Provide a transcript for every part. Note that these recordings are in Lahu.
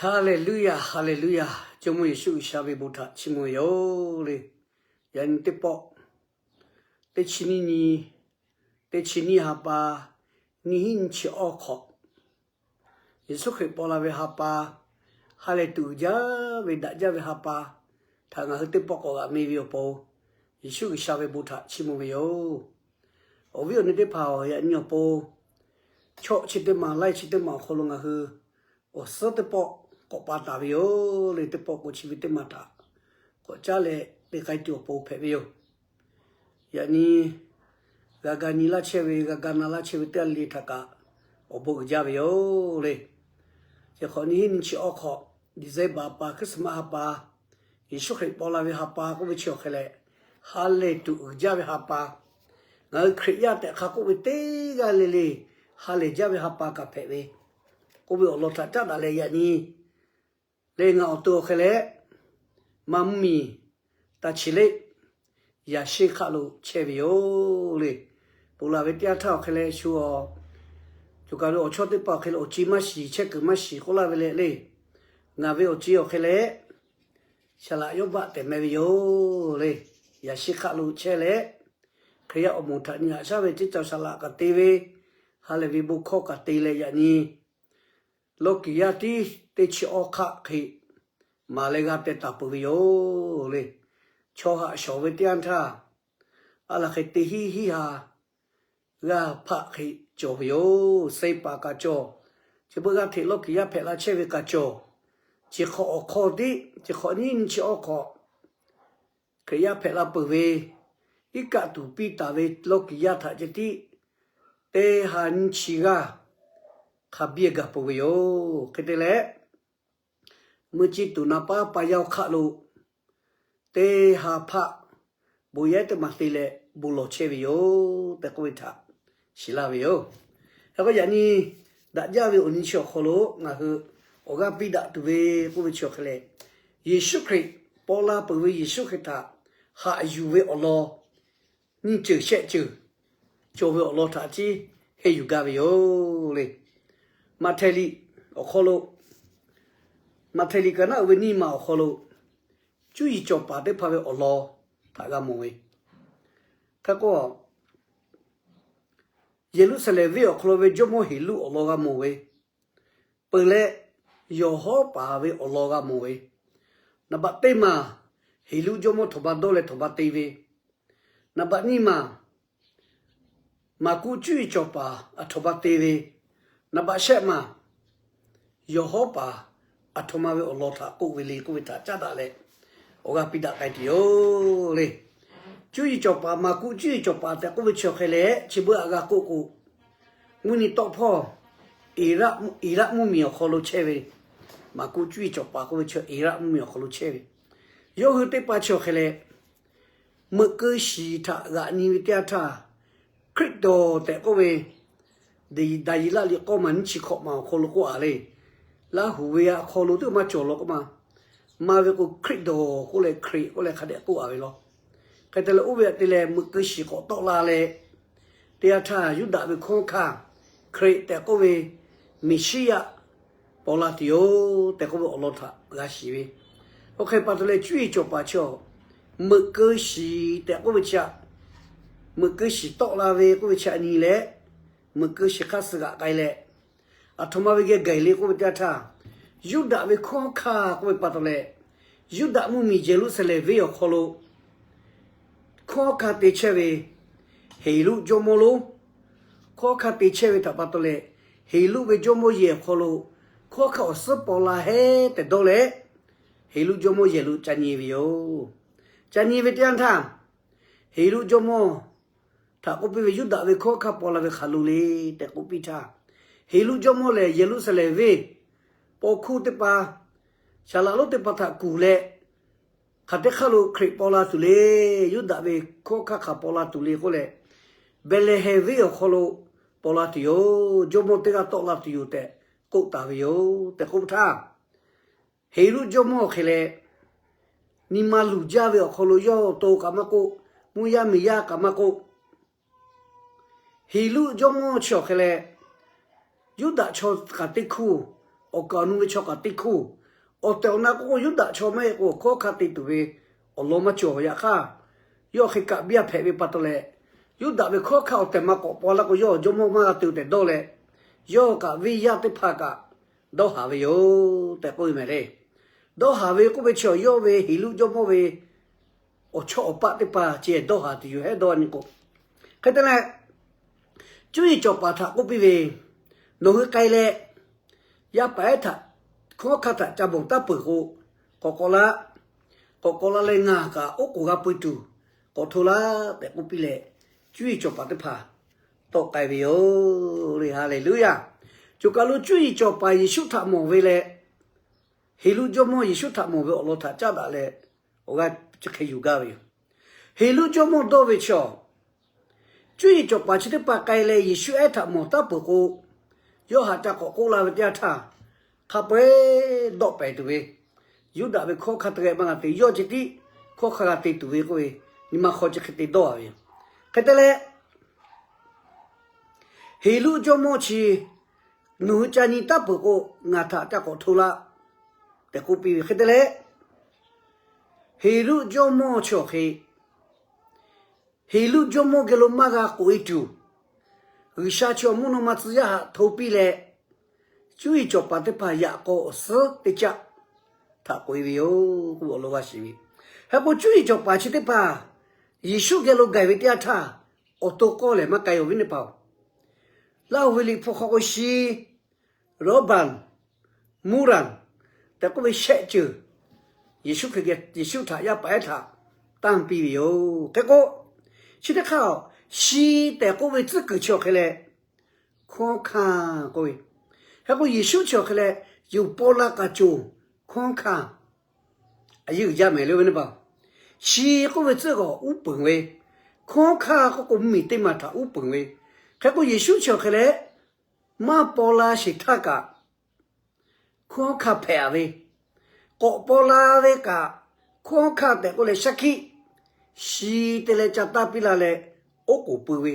Haˍleˍluˆyaˍ, haˍleˍluˆyaˍ. Jawˇmawˇ Yeˍsuˆ G'uiˬsha ve bon htaꞈ chiˇ mvuh ve yoˬ le. Yaꞈ nyi teˇ pawˆ, teˇ chi nyiˇ nyi, teˇ chi nyiˇ ha pa, nyiˇ hinˉ nyiˇ chi awˇ hk'awꞈ, Yeˍsuˆ Hkriꞈ paw la ve ha pa, ha lehˬ tuꞈ uiˍ jaˇ ve daꞈ jaˇ ve ha pa htaꞈ ngaˬ hui teˇ pawˆ k'awꞈ g'aꞈ mi ve awˬ pon, Yeˍsuˆ G'uiˬsha ve bon htaꞈ chiˇ mvuh ve yoˬ. Awˬ viˉ awˬ nyi teˇ hpaˍ-oˬ, yaꞈ nyi awˬ pon chaw chi teˇ maˬ, laiˉ chi teˇ maˬ awˬ hk'aw lo ngaˬ hui awˬ suhˉ teˇ pawˆ k'awꞈ pa taˍ ve yoˬ le. Teˇ pawˆ k'o chi ve teˇ maˬ htaꞈ k'awꞈ caˉ leh te k'ai tuˬ awˬ pon hpehꞈ ve yoˬ. Yaꞈ nyi g'a ga nyi laˇ chehˇ ve, g'a ga na laˇ chehˇ ve teˇ g'aˇ le htaꞈ kaꞈ awˬ bon uiˍ jaˇ ve yoˬ le. Chi hk'awꞈ nyiˇ hinˉ nyiˇ chi awˇ hk'awꞈ, December ha pa, Christmas ha pa, Yeˍsuˆ Hkriꞈ paw la ve ha pa k'oˆ ve chi awˬ hk'e leh, ha lehˬ tuꞈ uiˍ jaˇ ve ha pa, ngaˬ hui Hkriꞈ yaˇ tehꞈ hk'a k'oˆ ve teˇ g'aˇ le le ha lehˬ jaˇ ve ha pa kaꞈ hpehꞈ ve k'oˆ ve awˬ lawn htaꞈ caˉ daꞈ leh, yaꞈ nyi lehˬ ngaˬ awˬ to awˬ hk'e leh maˇ mvuhˇmiˬ taˇ chi leˆ yaꞈ sheˆ hk'aˆ lo chehˇ ve yoˬ le. Ponˬ laˬ ve teˇ yanˇ htaˇ awˬ hk'e leh shu a, co ka ve awˬ chawˇ teˇ hpaˍ awˬ hk'e leh awˬ ci maˇ shiˍ, chehˇ kuiˬ maˇ shiˍ k'oˆ laˇ ve leh le, ngaˬ ve awˬ ci awˬ hk'e leh saˍ laꞈ yawˇ baˆ tehˬ meh ve yoˬ le. Yaꞈ sheˆ hk'aˆ lo chehˇ leh, Hkriꞈ yaˇ awˬ moˍ htaꞈ nyi haꞈ shaˉ ve ceˇ cawˬ saˍ laꞈ kaꞈ te ve, ha lehˬ ve bon hkawˇ kaꞈ te leh, yaꞈ nyi lawˇ kiˍ yaˇ tiˉ teˇ chi awˇ hk'aˆ hk'e maˍ leh g'a teh taˍ peuˬ ve yoˬ le. Chaw haꞈ shawˍ ve teˇ yanˇ htaˇ, a laˬ hk'e teˇ hinˉ hinˉ ha g'aˇ hpaˆ hk'e cawˬ ve yoˬ. Seˇ paˍ kaꞈ cawˬ, chi beuꞈ g'aˇ hteꞈ lawˇ kiˍ yaˇ hpehꞈ la chehˇ ve kaꞈ cawˬ, chi hk'awꞈ awˬ hk'aw tiˉ chi hk'awꞈ nyiˇ nyiˇ chi awˇ hk'awꞈ Hkriꞈ yaˇ hpehꞈ la peuˬ ve, iˉ kaˆ tuˍ piˇ taˍ ve lawˇ kiˍ yaˇ htaꞈ ceh tiˉ teˇ ha nyiˇ chi g'aˇ hk'a biˇ gaˬ peuˬ ve yoˬ. Hk'e te leh, meuˇ ciˇ tuˬ na paˉ pa yaˇ hk'aˆ lo teˇ ha hpaˆ bon yehˉ teˇ maˬ te leh bon lawˬ chehˇ ve yoˬ tehꞈ k'oˆ ve htaꞈ shiˍ laˇ ve yoˬ. Hk'e k'o yaꞈ nyi daꞈ jaˇ ve awˬ nyi chi awˬ hk'aw lo ngaˬ hui awˬ g'aˇ piˇ daꞈ tuˬ ve k'oˆ ve chi awˬ hk'e leh, Yeˍsuˆ Hkriꞈ paw la peuˬ ve Yeˍsuˆ Hkriꞈ htaꞈ haꞈ yuˬ ve awˬ lawn nyiˇ ceuˬ shehˆ ceuˬ cawˬ ve awˬ lawn htaꞈ ciˉ henˇ yuˬ gaˇ ve yoˬ le. Maꞈhtehˍ liꞈ awˬ hk'aw lo, Maꞈhtehˍ liꞈ kaꞈ naˆ uiˍ ve nyiˇ maˬ awˬ hk'aw lo, cuˇ yiˍ cawˬ paˍ teˇ hpaˍ ve awˬ lawn htaꞈ g'a mawˬ ve. Hk'e k'o, Yeˍruˆsaˍlehnˍ venˇ awˬ hk'aw lo ve jawˇmawˇ Heˍluˆ awˬ lawn g'a mawˬ ve, peuˬ leh yawˬ hawˉ paˍ ve awˬ lawn g'a mawˬ ve. Naˍ baꞈ teˇ maˬ, Heˍluˆ jawˇmawˇ htawnˍ ba dawˇ leh htawnˍ ba te ve. Naˍ baꞈ nyiˇ maˬ, Maˍkuˆ cuˇ yiˍ cawˬ paˍ aˬ htawnˍ ba te ve. Naˍ baꞈ shehˆ maˬ, yawˬ hawˉ paˍ aˬ htoꞈ ma ve awˬ lawn htaꞈ k'oˆ ve le k'oˆ ve htaꞈ caˉ daꞈ leh, awˬ g'aˇ piˇ daꞈ k'ai tuˬ yoˬ le. Cuˇ yiˍ cawˬ paˍ, Maˍkuˆ cuˇ yiˍ cawˬ paˍ tehꞈ k'oˆ ve chi awˬ hk'e leh, chi beuꞈ aꞈ g'a k'oˆ k'o, mvuhˇ nyi tawˆ hpawˇ Eˍraˆ mvuhˇmiˬ awˬ hk'aw lo chehˇ ve, Maˍkuˆ cuˇ yiˍ cawˬ paˍ k'oˆ ve chi Eˍraˆ mvuhˇmiˬ awˬ hk'aw lo chehˇ ve, yawˇ hui teˇ hpaˍ chi awˬ hk'e leh, meuꞈ keu shiˍ htaꞈ g'aꞈ nyi ve teˇ yanˇ htaˇ, Hkriꞈ dawˬ tehꞈ k'oˆ ve, Daˍyeˍlaˆ liꞈ k'awˇ maˬ nyiˇ chi hkawꞈ maˬ awˬ hk'aw lo k'oˆ a le. Laˇ huˍ ve a hk'aw lo teˇ maˬ cawˬ law k'oˆ ma, maˇ ve k'o Hkriꞈ dawˬ k'oˆ leh Hkriꞈ k'oˆ leh hk'a dehꞈ k'oˆ a ve law. Hk'e te leh oˇ ve aꞈ te leh meuꞈ keu shiˍ k'awꞈ tawˆ la leh, teˇ yanˇ htaˇ Yuˇdaꞈ ve hkawˉ hkanˇ Hkriꞈ tehꞈ k'oˆ ve Meˍsiˉyaꞈ paw la tuˬ yoˬ tehꞈ k'oˆ ve awˬ lawn htaꞈ g'a shiˍ ve. Oˇ hk'e pa taw leh cuˇ yiˍ cawˬ paˍ chi awˬ, meuꞈ keu shiˍ tehꞈ k'oˆ ve chi aꞈ, meuꞈ keu shiˍ tawˆ la ve k'oˆ ve chi aꞈ nyi leh, meuꞈ keu shiˍ hk'aˇ suh g'aꞈ k'ai leh, aˬ htoꞈ ma ve geh gaˬ le k'oˆ ve teˇ yanˇ htaˇ, Yuˇdaꞈ ve hkawˉ hkanˇ k'oˆ ve pa taw leh, Yuˇdaꞈ mvuhˇmiˬ Yeˍruˆsaˍlehnˍ venˇ awˬ hk'aw lo hkawˉ hkanˇ te chehˇ ve Heˍluˆ jawˇmawˇ lonˉ, hkawˉ hkanˇ te chehˇ ve htaꞈ pa taw leh, Heˍluˆ ve jawˇmawˇ yehˬ awˬ hk'aw lo hkawˉ hkanˇ awˬ suhˉ paw la heˉ tehꞈ dawˇ leh, Heˍluˆ jawˇmawˇ yehˬ lo ca nyi ve yoˬ. Ca nyi ve teˇ yanˇ htaˇ, Heˍluˆ jawˇmawˇ htaꞈ k'oˆ piˇ ve, Yuˇdaꞈ ve hkawˉ hkanˇ paw la ve hk'aˬ lo le tehꞈ k'oˆ piˇ htaˇ, Heˍluˆ jawˇmawˇ lehˬ Yeˍruˆsaˍlehnˍ venˇ paw hkuˇ teˇ hpaˍ, saˍ laꞈ lonˉ teˇ hpaˍ htaꞈ kuˬ leh, hk'aˬ teˇ hk'aˇ lo Hkriꞈ paw la tuˬ le. Yuˇdaꞈ ve hkawˉ hkanˇ hk'aˬ paw la tuˬ le k'oˆ leh, Behˍlehˍhehnˍ venˇ awˬ hk'aw lo paw la tuˬ yoˬ. Jawˇmawˇ teˇ g'aˇ tawˆ la tuˬ yoˬ tehꞈ k'oˆ taˍ ve yoˬ tehꞈ k'oˆ htaˇ, Heˍluˆ jawˇmawˇ awˬ hk'e leh, nyi ma luˬ jaˇ ve awˬ hk'aw lo yawˇ awˬ to kaꞈ maˇ k'oˆ, mvuhˇ yaˇ miˬ yaˇ kaꞈ maˇ k'oˆ, Heˍluˆ jawˇmawˇ chi awˬ hk'e leh, Yuˇdaꞈ chaw kaꞈ teˇ hkuˇ, awˬ kaˍ awˬ nu ve chaw kaꞈ teˇ hkuˇ. Awˬ tehˬ awˬ na k'o, Yuˇdaꞈ chaw maˇ heˆ k'o, hkawˉ hk'aˇ te tuˬ ve awˬ lawn maˇ cawˬ. Yaꞈ hk'aˇ, yawˇ hk'e kaꞈ biˇ a hpehꞈ ve pa taw leh, Yuˇdaꞈ ve hkawˉ hk'aˇ awˬ tehˬ ma k'awꞈ paw laˇ k'o, yawˇ jawˇmawˇ maˇ g'a te tehꞈ dawˇ leh, yawˇ kaꞈ venˇ yaˇ teˇ hpaˍ kaꞈ dawˇ haˍ ve yoˬ tehꞈ k'oˆ ve mehˍ le. Dawˇ haˍ ve k'oˆ ve chi awˬ yawˇ ve Heˍluˆ jawˇmawˇ ve awˬ chawˇ awˬ paˆ teˇ hpaˍ ceh dawˇ haˍ tuˬ yoˬ hehˉ dawˇ nyi k'o. Hk'e te leh, cuˇ yiˍ cawˬ paˍ htaꞈ k'oˆ piˇ ve, Nawˬ hui k'ai leh, yaˇ paˍ ehˉ htaꞈ, hkawˉ hk'aˇ htaꞈ ca bawˬ taˉ peuˬ k'o, k'awꞈ k'awꞈ laˇ, k'awꞈ k'awꞈ la leh ngaˬ kaꞈ oˉ k'oˍ g'a pui tuˬ k'awꞈ hto laˇ tehꞈ k'oˆ piˇ leh, cuˇ yiˍ cawˬ paˍ teˇ hpaˍ tawˆ k'ai ve yoˬ le. Haˍleˍluˇyaˬ. Choˬ kaˬ lo cuˇ yiˍ cawˬ paˍ Yeˍsuˆ htaꞈ mawˬ ve leh, Heˍluˆ jawˇmawˇ Yeˍsuˆ htaꞈ mawˬ ve awˬ lawn htaꞈ caˉ daꞈ leh, awˬ g'aˇ chi hk'e yuˬ gaˇ ve yoˬ. Heˍluˆ jawˇmawˇ dawˇ ve chaw, cuˇ yiˍ cawˬ paˍ chi teˇ hpaˍ k'ai leh Yeˍsuˆ ehˉ htaꞈ mawˬ taˉ peuˬ k'o, yawˇ haꞈ ca k'awꞈ k'oˆ la ve teˇ yanˇ htaˇ, hk'a peu-eˬ dawˆ pehˍ tuˬ ve, Yuˇdaꞈ ve hkawˉ hk'aˇ teˇ g'aˇ maˇ g'a te, yawˇ ceh tiˉ hkawˉ hk'aˇ g'a te tuˬ ve k'oˆ ve, nyi ma hk'aw chi hk'e te dawˇ a ve yoˬ. Hk'e te leh, Heˍluˆ jawˇmawˇ chi, Nawˬ hui ca nyi taˉ peuˬ k'o, ngaˬ htaꞈ ca k'awꞈ hto laˇ tehꞈ k'oˆ piˇ ve. Hk'e te leh, Heˍluˆ jawˇmawˇ chi awˬ hk'e, Heˍluˆ jawˇmawˇ geh lo maˇ g'a k'oꞈ e tuˬ, G'uiˬsha chi awˬ mvuhˇ naw ma tcuh yaˇ haꞈ hto piˇ leh, cuˇ yiˍ cawˬ paˍ teˇ hpaˍ yaꞈ k'aw awˬ suhˉ teˇ caˆ htaꞈ k'oꞈ e ve yoˬ k'oˆ ve awˬ lawn g'a shiˍ ve. Hk'e k'o, cuˇ yiˍ cawˬ paˍ chi teˇ hpaˍ Yeˍsuˆ geh lo gaˬ ve teˇ yanˇ htaˇ, awˬ to k'awˇ lehˬ maˇ k'ai-oˬ ve teˇ hpaˍ-oˬ, Laˇ huˍ ve liꞈ hpu hk'aw k'o, shi, rawˇbaˬ, muˇraˬ tehꞈ k'oˆ ve shehˆ ceuˬ Yeˍsuˆ Hkriꞈ geh, Yeˍsuˆ htaꞈ yaˇ paˍ ehˉ htaꞈ tanˇ piˇ ve yoˬ. Hk'e k'o, chi teˇ hk'aˇ, shi tehꞈ k'oˆ ve tcuhˉ kuiˬ chi awˬ hk'e leh, hkawˉ hk'aˇ k'oˆ ve. Hk'e k'o, Yeˍsuˆ chi awˬ hk'e leh, yuˬ paw la kaꞈ coˬ, hkawˉ hk'aˇ a yeˇ uiˍ jaˇ mehˍ le ve teˇ hpaˍ. Shi k'oˆ ve tcuhˉ k'awꞈ uˉ peunˍ ve, hkawˉ hk'aˇ k'oˆ k'o, mvuhˇmiˬ teˇ maˬ htaꞈ uˉ peunˍ ve. Hk'e k'o, Yeˍsuˆ chi awˬ hk'e leh, maˇ paw la sheˍ htaˇ kaꞈ hkawˉ hk'aˇ hpehꞈ a ve, k'awꞈ paw la ve kaꞈ hkawˉ hk'aˇ tehꞈ k'oˆ leh shaˉ hkiˆ shi te leh ca taˇ piˇ la leh, oˉ k'oˍ pui ve.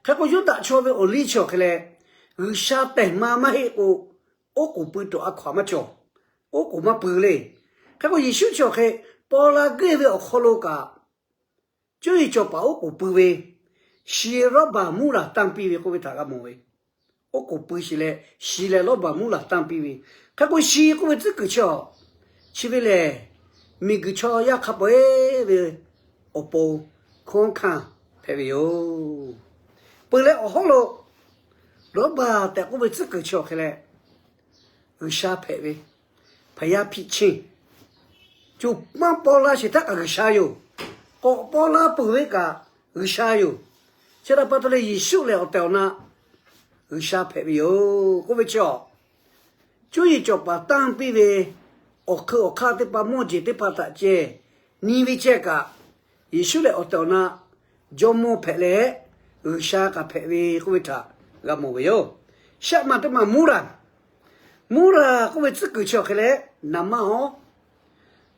Hk'e k'o, Yuˇdaꞈ chaw ve awˬ liˇ chi awˬ hk'e leh, G'uiˬsha tehˬ ma maˇ heˆ k'o, oˉ k'oˍ pui tuˬ a hkaw-anˬ maˇ cawˬ. Oˉ k'oˍ maˇ pui le. Hk'e k'o, Yeˍsuˆ chi awˬ hk'e paw la geuˆ ve awˬ hk'aw lo kaꞈ, cuˇ yiˍ cawˬ paˍ oˉ k'oˍ pui ve, shi, rawˇbaˬ, muˇraˬ tanˇ piˇ ve k'oˆ ve htaꞈ g'a mawˬ ve. Oˉ k'oˍ pui sheˍ leh, shi leh rawˇbaˬ muˇraˬ tanˇ piˇ ve. Hk'e k'o, shi k'oˆ ve tcuhˉ kuiˬ chi awˬ, chi ve lehˬ, miˬguiˬ chaw yaˇ hk'a peu-eˬ ve awˬ pon hkawˉ hk'aˇ hpehꞈ ve yoˬ. Peuˬ leh awˬ hawˉ lo, rawˇbaˬ tehꞈ k'oˆ ve tcuhˉ kuiˬ chi awˬ hk'e leh, G'uiˬsha hpehꞈ ve, hpaˍ yaˇ hpiˆ cheˇ, coˬ maˇ paw la sheˍ htaˇ kaꞈ G'uiˬsha yoˬ. K'awꞈ paw la peuˬ ve kaꞈ G'uiˬsha yoˬ. Chi htaꞈ pa taw leh, Yeˍsuˆ lehˬ awˬ tehˬ awˬ na G'uiˬsha hpehꞈ ve yoˬ k'oˆ ve chi awˬ, cuˇ yiˍ cawˬ paˍ tanˇ piˇ ve, awˬ hk'eun awˬ hk'aˇ teˇ hpaˍ mawˇ jeˬ teˇ hpaˍ htaꞈ ceh nyi ve ceh kaꞈ, Yeˍsuˆ lehˬ awˬ tehˬ awˬ na Jawˇmawˇ hpehꞈ leh, G'uiˬsha kaꞈ hpehꞈ ve k'oˆ ve htaꞈ g'a mawˬ ve yoˬ. Shaˆ ma teˇ ma muˇraˬ, muˇraˬ k'oˆ ve tcuhˉ kuiˬ chi awˬ hk'e leh, naˍ manˇ hawˉ,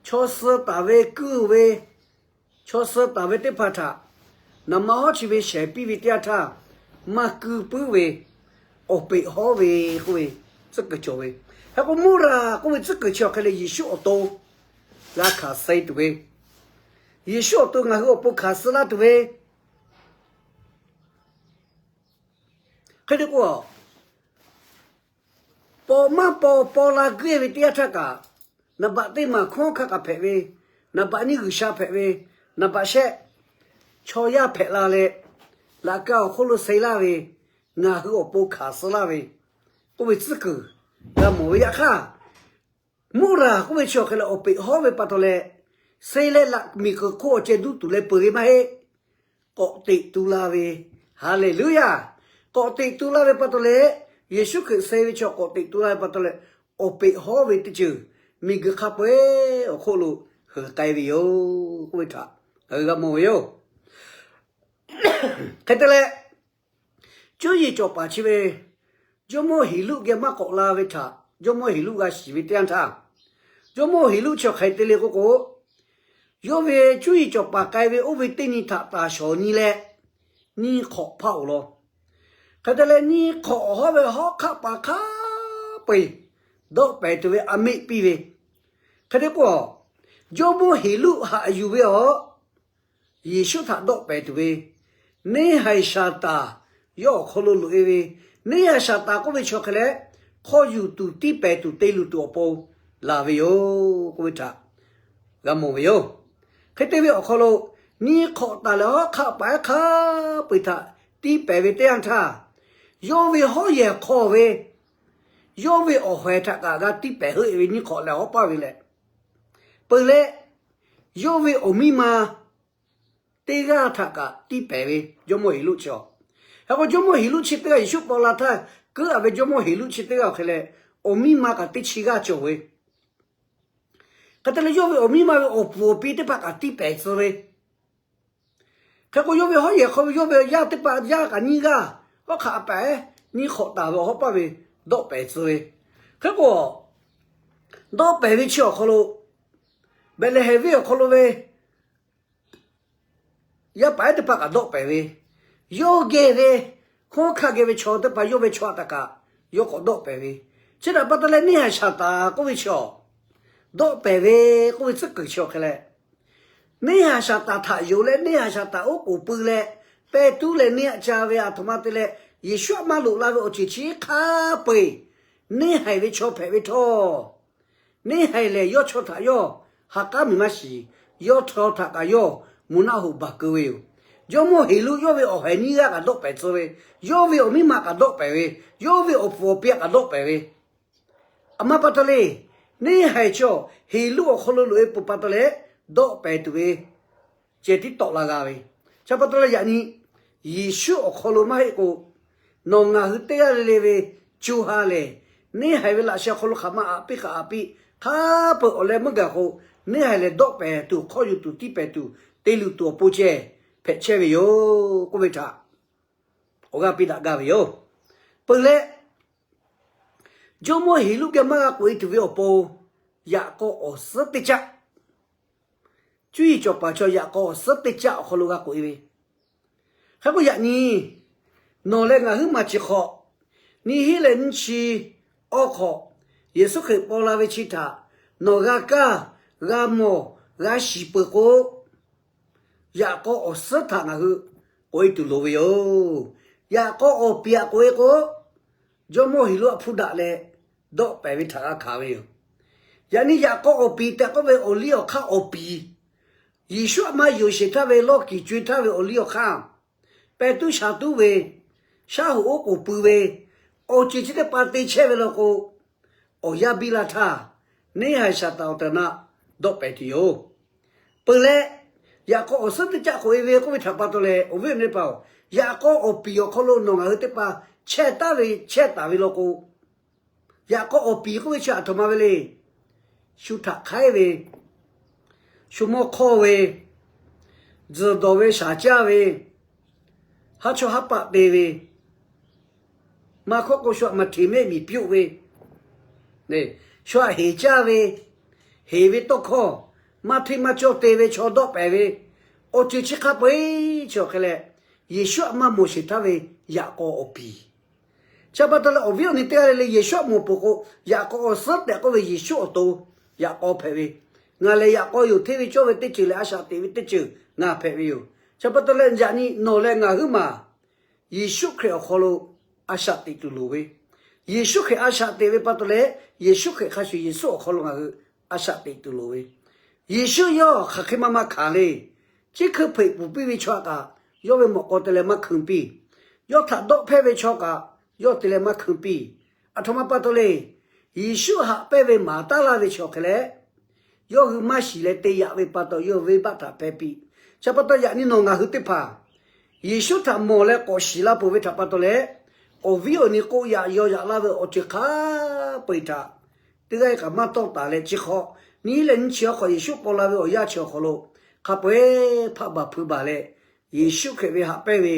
chaw suh taˍ ve kuiˇ ve, chaw suh taˍ ve teˇ hpaˍ htaꞈ naˍ manˇ hawˉ chi ve shehˍ piˇ ve teˇ yanˇ htaˇ, maˇ kuiˇ puiˉ ve, awˬ peꞈ hawˉ ve k'oˆ ve tcuhˉ kuiˬ cawˬ ve. Hk'e k'o, muˇraˬ k'oˆ ve tcuhˉ kuiˬ chi awˬ hk'e leh Yeˍsuˆ awˬ to g'a hkanˍ suh tuˬ ve, Yeˍsuˆ awˬ to ngaˬ hui awˬ pon hkanˍ suh laˇ tuˬ ve, hk'e te k'o, paw maˇ paw paw la geuˆ ve teˇ yanˇ htaˇ kaꞈ, naˍ baꞈ teˇ maˬ hkawˉ hk'aˇ kaꞈ hpehꞈ ve, naˍ baꞈ nyiˇ G'uiˬsha hpehꞈ ve, naˍ baꞈ shehˆ chaw yaˇ hpehꞈ la leh, laꞈ ka awˬ hk'oˆ lo suh laˇ ve, ngaˬ hui awˬ pon hkanˍ suh laˇ ve k'oˆ ve tcuhˉ kuiˬ g'a mawˬ ve. Yaꞈ hk'aˇ, muˇraˬ k'oˆ ve chi awˬ hk'e leh awˬ peꞈ hawˉ ve pa taw leh, suh leh laꞈ miˬ kuiˬ hk'oˆ awˬ ceh duˇ tuˬ leh peuˬ ve maˇ heˆ. K'awꞈ teꞈ tu la ve. Haˍleˍluˇyaˬ. K'awꞈ teꞈ tu laˇ ve pa taw leh, Yeˍsuˆ Hkriꞈ suh ve chi awˬ k'awꞈ teꞈ tu la ve pa taw leh, awˬ peꞈ hawˉ ve teˇ ceuˬ miˬguiˬ hk'a peu-eˬ awˬ hk'oˆ lo heuˬ k'ai ve yoˬ k'oˆ ve htaꞈ ngaˬ hui g'a mawˬ ve yoˬ. Hk'e te leh, cuˇ yiˍ cawˬ paˍ chi ve Jawˇmawˇ Heˍluˆ geh maˇ k'awꞈ la ve htaꞈ Jawˇmawˇ Heˍluˆ g'a shiˍ ve teˇ yanˇ htaˇ, Jawˇmawˇ Heˍluˆ chi hk'aˬ hk'e te le k'oˆ k'o, yawˇ ve cuˇ yiˍ cawˬ paˍ k'ai ve oˇ ve teˇ nyi htaꞈ taˍ shawˍ nyi leh, nyiˇ hk'awꞈ hpaˇ-oˬ law. Hk'e te leh nyiˇ hk'awꞈ awˬ hawˉ ve hawˉ hk'aˆ paˍ hk'a peu-eˬ dawˆ pehˍ tuˬ ve aˬ miˆ piˇ ve. Hk'e te k'o, jawˇmawˇ Heˍluˆ haꞈ yuˬ ve awˬ, Yeˍsuˆ htaꞈ dawˆ pehˍ tuˬ ve, neˇhaiˬ Saˍtanˍ yawˇ awˬ hk'aw lo loꞈ-e ve, neˇhaiˬ Saˍtanˍ k'oˆ ve chaw hk'e leh, hk'aw yuˬ tuˬ, tiˇ pehˍ tuˬ, te luˬ tuˬ awˬ pon laˬ ve yoˬ k'oˆ ve htaꞈ g'a mawˬ ve yoˬ. Hk'e te ve awˬ hk'aw lo, nyiˇ hk'awꞈ taˍ leh hawˉ hk'aˆ paˍ ehˉ hk'a peu-eˬ htaꞈ tiˇ pehˍ ve teˇ yanˇ htaˇ, yawˇ ve hawˉ yehˬ hk'aw ve, yawˇ ve awˬ hawehˬ htaꞈ kaꞈ g'a tiˇ pehˍ heuˆ-e ve nyiˇ hk'awꞈ leh hawˉ paˇ ve leh, peuˬ leh, yawˇ ve awˬ miˇ ma teˇ g'aˇ htaꞈ kaꞈ tiˇ pehˍ ve jawˇmawˇ Heˍluˆ chi awˬ. Hk'e k'o, jawˇmawˇ Heˍluˆ chi teˇ g'aˇ Yeˍsuˆ paw la htaˇ keuˉ-a ve jawˇmawˇ Heˍluˆ chi teˇ g'aˇ awˬ hk'e leh, awˬ miˇ ma kaꞈ teˇ chi g'aˇ cawˬ ve. Hk'e te leh, yawˇ ve awˬ miˇ ma ve awˬ puˍ awˬ pi teˇ hpaˍ kaꞈ tiˇ pehˍ tcuh ve. Hk'e k'o, yawˇ ve hawˉ yehˬ hk'aw ve yawˇ ve yaˇ teˇ hpaˍ yaˇ kaꞈ nyiˇ g'aˇ hawˉ hk'aˆ paˍ ehˉ nyiˇ hk'awꞈ taˍ ve awˬ hawˉ paˇ ve dawˆ pehˍ tcuh ve. Hk'e k'o, dawˆ pehˍ ve chi awˬ hk'aw lo, Behˍlehˍhehnˍ venˇ awˬ hk'aw lo ve yaˇ paˍ ehˉ teˇ hpaˍ kaꞈ dawˆ pehˍ ve, yawˇ geh ve hkunˉ hawˉ hkanˇ geh ve chaw teˇ hpaˍ yawˇ ve chaw htaꞈ kaꞈ yawˇ k'awꞈ dawˆ pehˍ ve. Chi htaꞈ pa taw leh, neˇhaiˬ Saˍtanˍ k'oˆ ve chi awˬ, dawˆ pehˍ ve k'oˆ ve tcuhˉ kuiˬ chi awˬ hk'e leh, neˇhaiˬ Saˍtanˍ htaꞈ yonˍ leh, neˇhaiˬ Saˍtanˍ oˉ k'oˍ pui leh, pehˇ tuˉ leh neˇ aꞈ ca ve aˬ htoꞈ ma te leh, Yeˍsuˆ aꞈ maˇ loꞈ la ve awˬ ceuˬ chi hk'a peu-eˬ neˇhaiˬ ve chaw hpehꞈ ve htawˇ, neˇhaiˬ lehˬ yawˇ chaw htaꞈ yawˇ ha k'aˉ miˬ maˇ shiˍ. Yawˇ chaw htaꞈ kaꞈ yawˇ mvuhˇ naˆ hoꞈ baˬ keu ve yoˬ. Jawˇmawˇ Heˍluˆ yawˇ ve awˬ haiˬ nyiˇ g'aˇ kaꞈ dawˆ pehˍ tcuh ve, yawˇ ve awˬ miˇ ma kaꞈ dawˆ pehˍ ve, yawˇ ve awˬ puˍ awˬ pi kaꞈ dawˆ pehˍ ve. Aˬ ma pa taw le, neˇhaiˬ chaw Heˍluˆ awˬ hk'aw lo loꞈ-e peuˬ pa taw leh, dawˆ pehˍ tuˬ ve ceh tiˉ tawˆ la g'a ve. Chi pa taw leh yaꞈ nyi Yeˍsuˆ awˬ hk'aw lo maˇ heˆ k'o, nawˬ ngaˬ hui teˇ g'aˇ le le ve co ha lehˬ, neˇhaiˬ ve laꞈ sheh awˬ hk'aw lo hk'aˬ ma aꞈ piˇ hk'aˬ aꞈ piˇ hk'a peu-eˬ awˬ leh meuˇ gaˬ k'o, neˇhaiˬ lehˬ dawˆ pehˍ tuˬ, hk'aw yuˬ tuˬ, tiˇ pehˍ tuˬ, te luˬ tuˬ awˬ pon ceh hpehꞈ chehˇ ve yoˬ k'oˆ ve htaꞈ awˬ g'aˇ piˇ daꞈ gaˇ ve yoˬ. Peuˬ leh, jawˇmawˇ Heˍluˆ geh maˇ g'a k'oꞈ-e tuˬ ve awˬ pon, yaꞈ k'aw awˬ suhˉ teˇ caˆ, cuˇ yiˍ cawˬ paˍ chaw yaꞈ k'aw awˬ suhˉ teˇ caˆ awˬ hk'aw lo g'a k'oꞈ-e ve. Hk'e k'o yaꞈ nyi, nawˬ leh ngaˬ huiˉ maˬ chi hk'awꞈ, nyiˇ hinˉ leh nyiˇ chi awˬ hk'awꞈ, Yeˍsuˆ Hkriꞈ paw la ve chi htaꞈ nawˬ g'a kaˇ, g'a mawˬ, g'a shiˍ peuˬ k'o, yaꞈ k'aw awˬ suhˉ htaꞈ ngaˬ hui k'oꞈ-e tuˬ loˍ ve yoˬ. Yaꞈ k'aw awˬ piˍ aꞈ k'oꞈ-e k'o, jawˇmawˇ Heˍluˆ aꞈ hpuˇ daꞈ leh dawˆ pehˍ ve htaꞈ g'a hkanˍ ve yoˬ. Yaꞈ nyi yaꞈ k'aw awˬ piˍ tehꞈ k'oˆ ve awˬ liˇ awˬ hk'aˇ awˬ piˍ, Yeˍsuˆ aꞈ maˇ yonˍ sheˍ htaˇ ve lawˇ kiˍ co-e htaˇ ve awˬ liˇ awˬ hk'aˇ, pehˇ tuˉ sha tuˉ ve, shaˉ hoꞈ oˉ k'oˍ pui ve, awˬ ceuˬ chi teˇ hpaˍ te chehˇ ve law k'o, awˬ yanˇ biˇ laˇ htaˇ, neˇhaiˬ Saˍtanˍ awˬ tehˬ awˬ na dawˆ pehˍ tuˬ yoˬ. Peuˬ leh, yaꞈ k'aw awˬ suhˉ teˇ caˆ k'oꞈ-e ve k'oˆ ve htaꞈ pa taw leh, awˬ viˉ awˬ nyi teˇ hpaˍ-oˬ, yaꞈ k'aw awˬ piˍ awˬ hk'aw lo nawˬ ngaˬ hui teˇ hpaˍ chehˇ taˍ ve chehˇ taˍ ve law k'o, yaꞈ k'aw awˬ piˍ k'oˆ ve chi aˬ htoꞈ ma ve le. Shu htaꞈ hk'aiˉ ve, shu mawˇ hk'awˇ ve, tzuhˬ dawˬ ve shaˍ caˇ ve, haˉ chawˇ haˉ paˆ te ve, maˇ hkawˇ k'o shu aꞈ maˬ hteꞈ mehˆ miˬ piˇ-oˆ ve, shu aꞈ heˍ caˇ ve, heˍ ve tawˇ hkawˇ, maˇ hteˇ maˇ cawˇ te ve chaw dawˆ pehˍ ve, awˬ ceuˬ chi hk'a peu-eˬ chi awˬ hk'e leh, Yeˍsuˆ aꞈ maˇ mawˬ sheˍ htaˇ ve yaꞈ k'aw awˬ piˍ. Chi pa taw leh awˬ viˉ awˬ nyi teˇ g'aˇ le le Yeˍsuˆ aꞈ mawˬ peuˬ k'o, yaꞈ k'aw awˬ suhˉ tehꞈ k'oˆ ve Yeˍsuˆ awˬ to yaꞈ k'aw hpehꞈ ve, ngaˬ lehˬ yaꞈ k'aw yoˬ, hteˇ ve cawˇ ve teˇ ceuˬ leh a shaꞈ teꞈ ve teˇ ceuˬ ngaˬ hpehꞈ ve yoˬ. Chi pa taw leh yaꞈ nyi nawˬ leh ngaˬ huiˉ maˬ Yeˍsuˆ Hkriꞈ awˬ hk'aw lo a shaꞈ teꞈ tuˬ loˍ ve, Yeˍsuˆ Hkriꞈ a shaꞈ teꞈ ve pa taw leh, Yeˍsuˆ Hkriꞈ hk'a shuˍ Yeˍsuˆ awˬ hk'aw lo ngaˬ hui a shaꞈ teꞈ tuˬ loˍ ve, Yeˍsuˆ yawˇ hk'aˬ hk'e maˇ maˇ hkanˍ le. Chi hkui hpeꞈ puˬ piˇ ve chaw kaꞈ, yawˇ ve mawꞈ k'aw te leh maˇ hkui piˇ. Yawˇ htaꞈ dawˆ hpehˇ ve chaw kaꞈ, yawˇ te leh maˇ hkui piˇ. Aˬ htoꞈ ma pa taw le. Yeˍsuˆ haꞈ pehnˇ ve maˍ taˉ laˇ ve chi awˬ hk'e leh, yawˇ hui maˇ shiˍ leh te yaꞈ ve pa taw, yawˇ hui venˇbaˆ htaꞈ hpehˇ piˇ. Chi pa taw yaꞈ nyi nawˬ ngaˬ hui teˇ hpaˍ Yeˍsuˆ htaꞈ mawˬ leh k'awꞈ shiˍ la peuˬ ve htaꞈ pa taw leh, awˬ viˉ awˬ nyi k'oˆ yaꞈ yaw yaꞈ laˇ ve awˬ ceuˬ hk'a peu-eˬ htaꞈ teˇ g'aˇ kaꞈ maˇ tawˇ taˍ leh, chi hk'awꞈ nyiˇ leh nyiˇ chi awˬ hk'awꞈ Yeˍsuˆ paw la ve awˬ yanˇ chi awˬ hk'aw lo hk'a peu-eˬ hpaˆ baˬ hpui baˬ leh, Yeˍsuˆ Hkriꞈ ve haꞈ pehnˇ ve,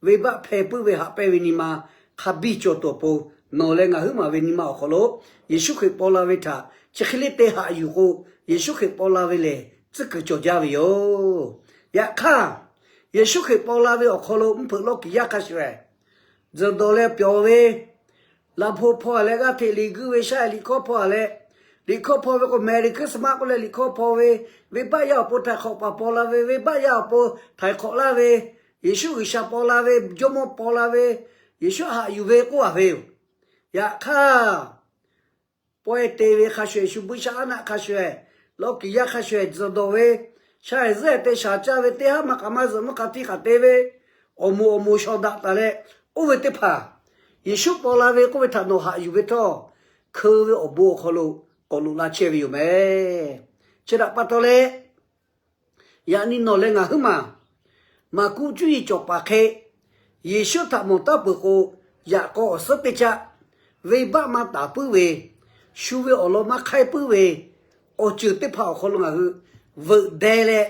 venˇbaˆ hpehˇ puiˉ ve haꞈ pehnˇ ve nyi ma hk'a biˇ cawˬ tuˬ awˬ pon, nawˬ leh ngaˬ huiˉ maˬ ve nyi ma awˬ hk'aw lo Yeˍsuˆ Hkriꞈ paw la ve htaꞈ chi hk'e le te haꞈ yuˬ k'o, Yeˍsuˆ Hkriꞈ paw la ve lehˬ tcuhˉ kuiˬ cawˬ jaˇ ve yoˬ. Yaꞈ hk'aˇ, Yeˍsuˆ Hkriꞈ paw la ve awˬ hk'aw lo mvuhˇ hpeuꞈ lawˇ kiˍ yaˇ hk'a shuˍ shuˍ tzuhˬ dawˬ leh pyawˬ ve, laꞈ hpoꞈ hpaw leh g'aˇ hteꞈ liꞈ guiˇ ve, shaˉ liꞈ hkawˇ hpaw leh, liꞈ hkawˇ hpaw ve k'o, Merry Christmas k'oˆ leh liꞈ hkawˇ hpaw ve, venˇbaˆ yaˇ awˬ pon htaiˍ hk'awꞈ paˍ paw la ve, venˇbaˆ yaˇ awˬ pon htaiˍ hk'awꞈ laˇ ve, Yeˍsuˆ G'uiˬsha paw la ve, Jawˇmawˇ paw la ve, Yeˍsuˆ haꞈ yuˬ ve k'oˆ a ve yoˬ. Yaꞈ hk'aˇ, pawehˇ te ve hk'a shuˍ shuˍ, buiˇshaˆaˉnaˆ hk'a shuˍ, lawˇkiˍ yaˇ hk'a shuˍ, tzuhˬ dawˬ ve, shaˉ eˬ zuhˆ eˬ te shaˍ caˇ ve, teˇ haˉ maˇ k'aꞈ maˇ zuhꞈ mvuhˇ hk'a htiˇ hk'aˬ te ve, awˬ moˍ awˬ moˍ shawˍ daꞈ taˍ leh oˇ ve teˇ hpaˍ, Yeˍsuˆ paw la ve k'oˆ ve htaꞈ nawˬ haꞈ yuˬ ve htawˇ, hkeu ve awˬ bon awˬ hk'aw lo k'awꞈ loꞈ la chehˇ ve yoˬ meh. Chi htaꞈ pa taw leh, yaꞈ nyi nawˬ leh ngaˬ huiˉ maˬ, Maˍkuˆ cuˇ yiˍ cawˬ paˍ hk'e, Yeˍsuˆ htaꞈ mawˬ taˉ peuˬ k'o, yaꞈ k'aw awˬ suhˉ teˇ caˆ, venˇbaˆ maˇ taˍ puiˉ ve, shu ve awˬ lawn maˇ hk'aiˉ puiˉ ve, awˬ ceuˬ teˇ hpaˍ awˬ hk'aw lo ngaˬ hui veuꞈ deh leh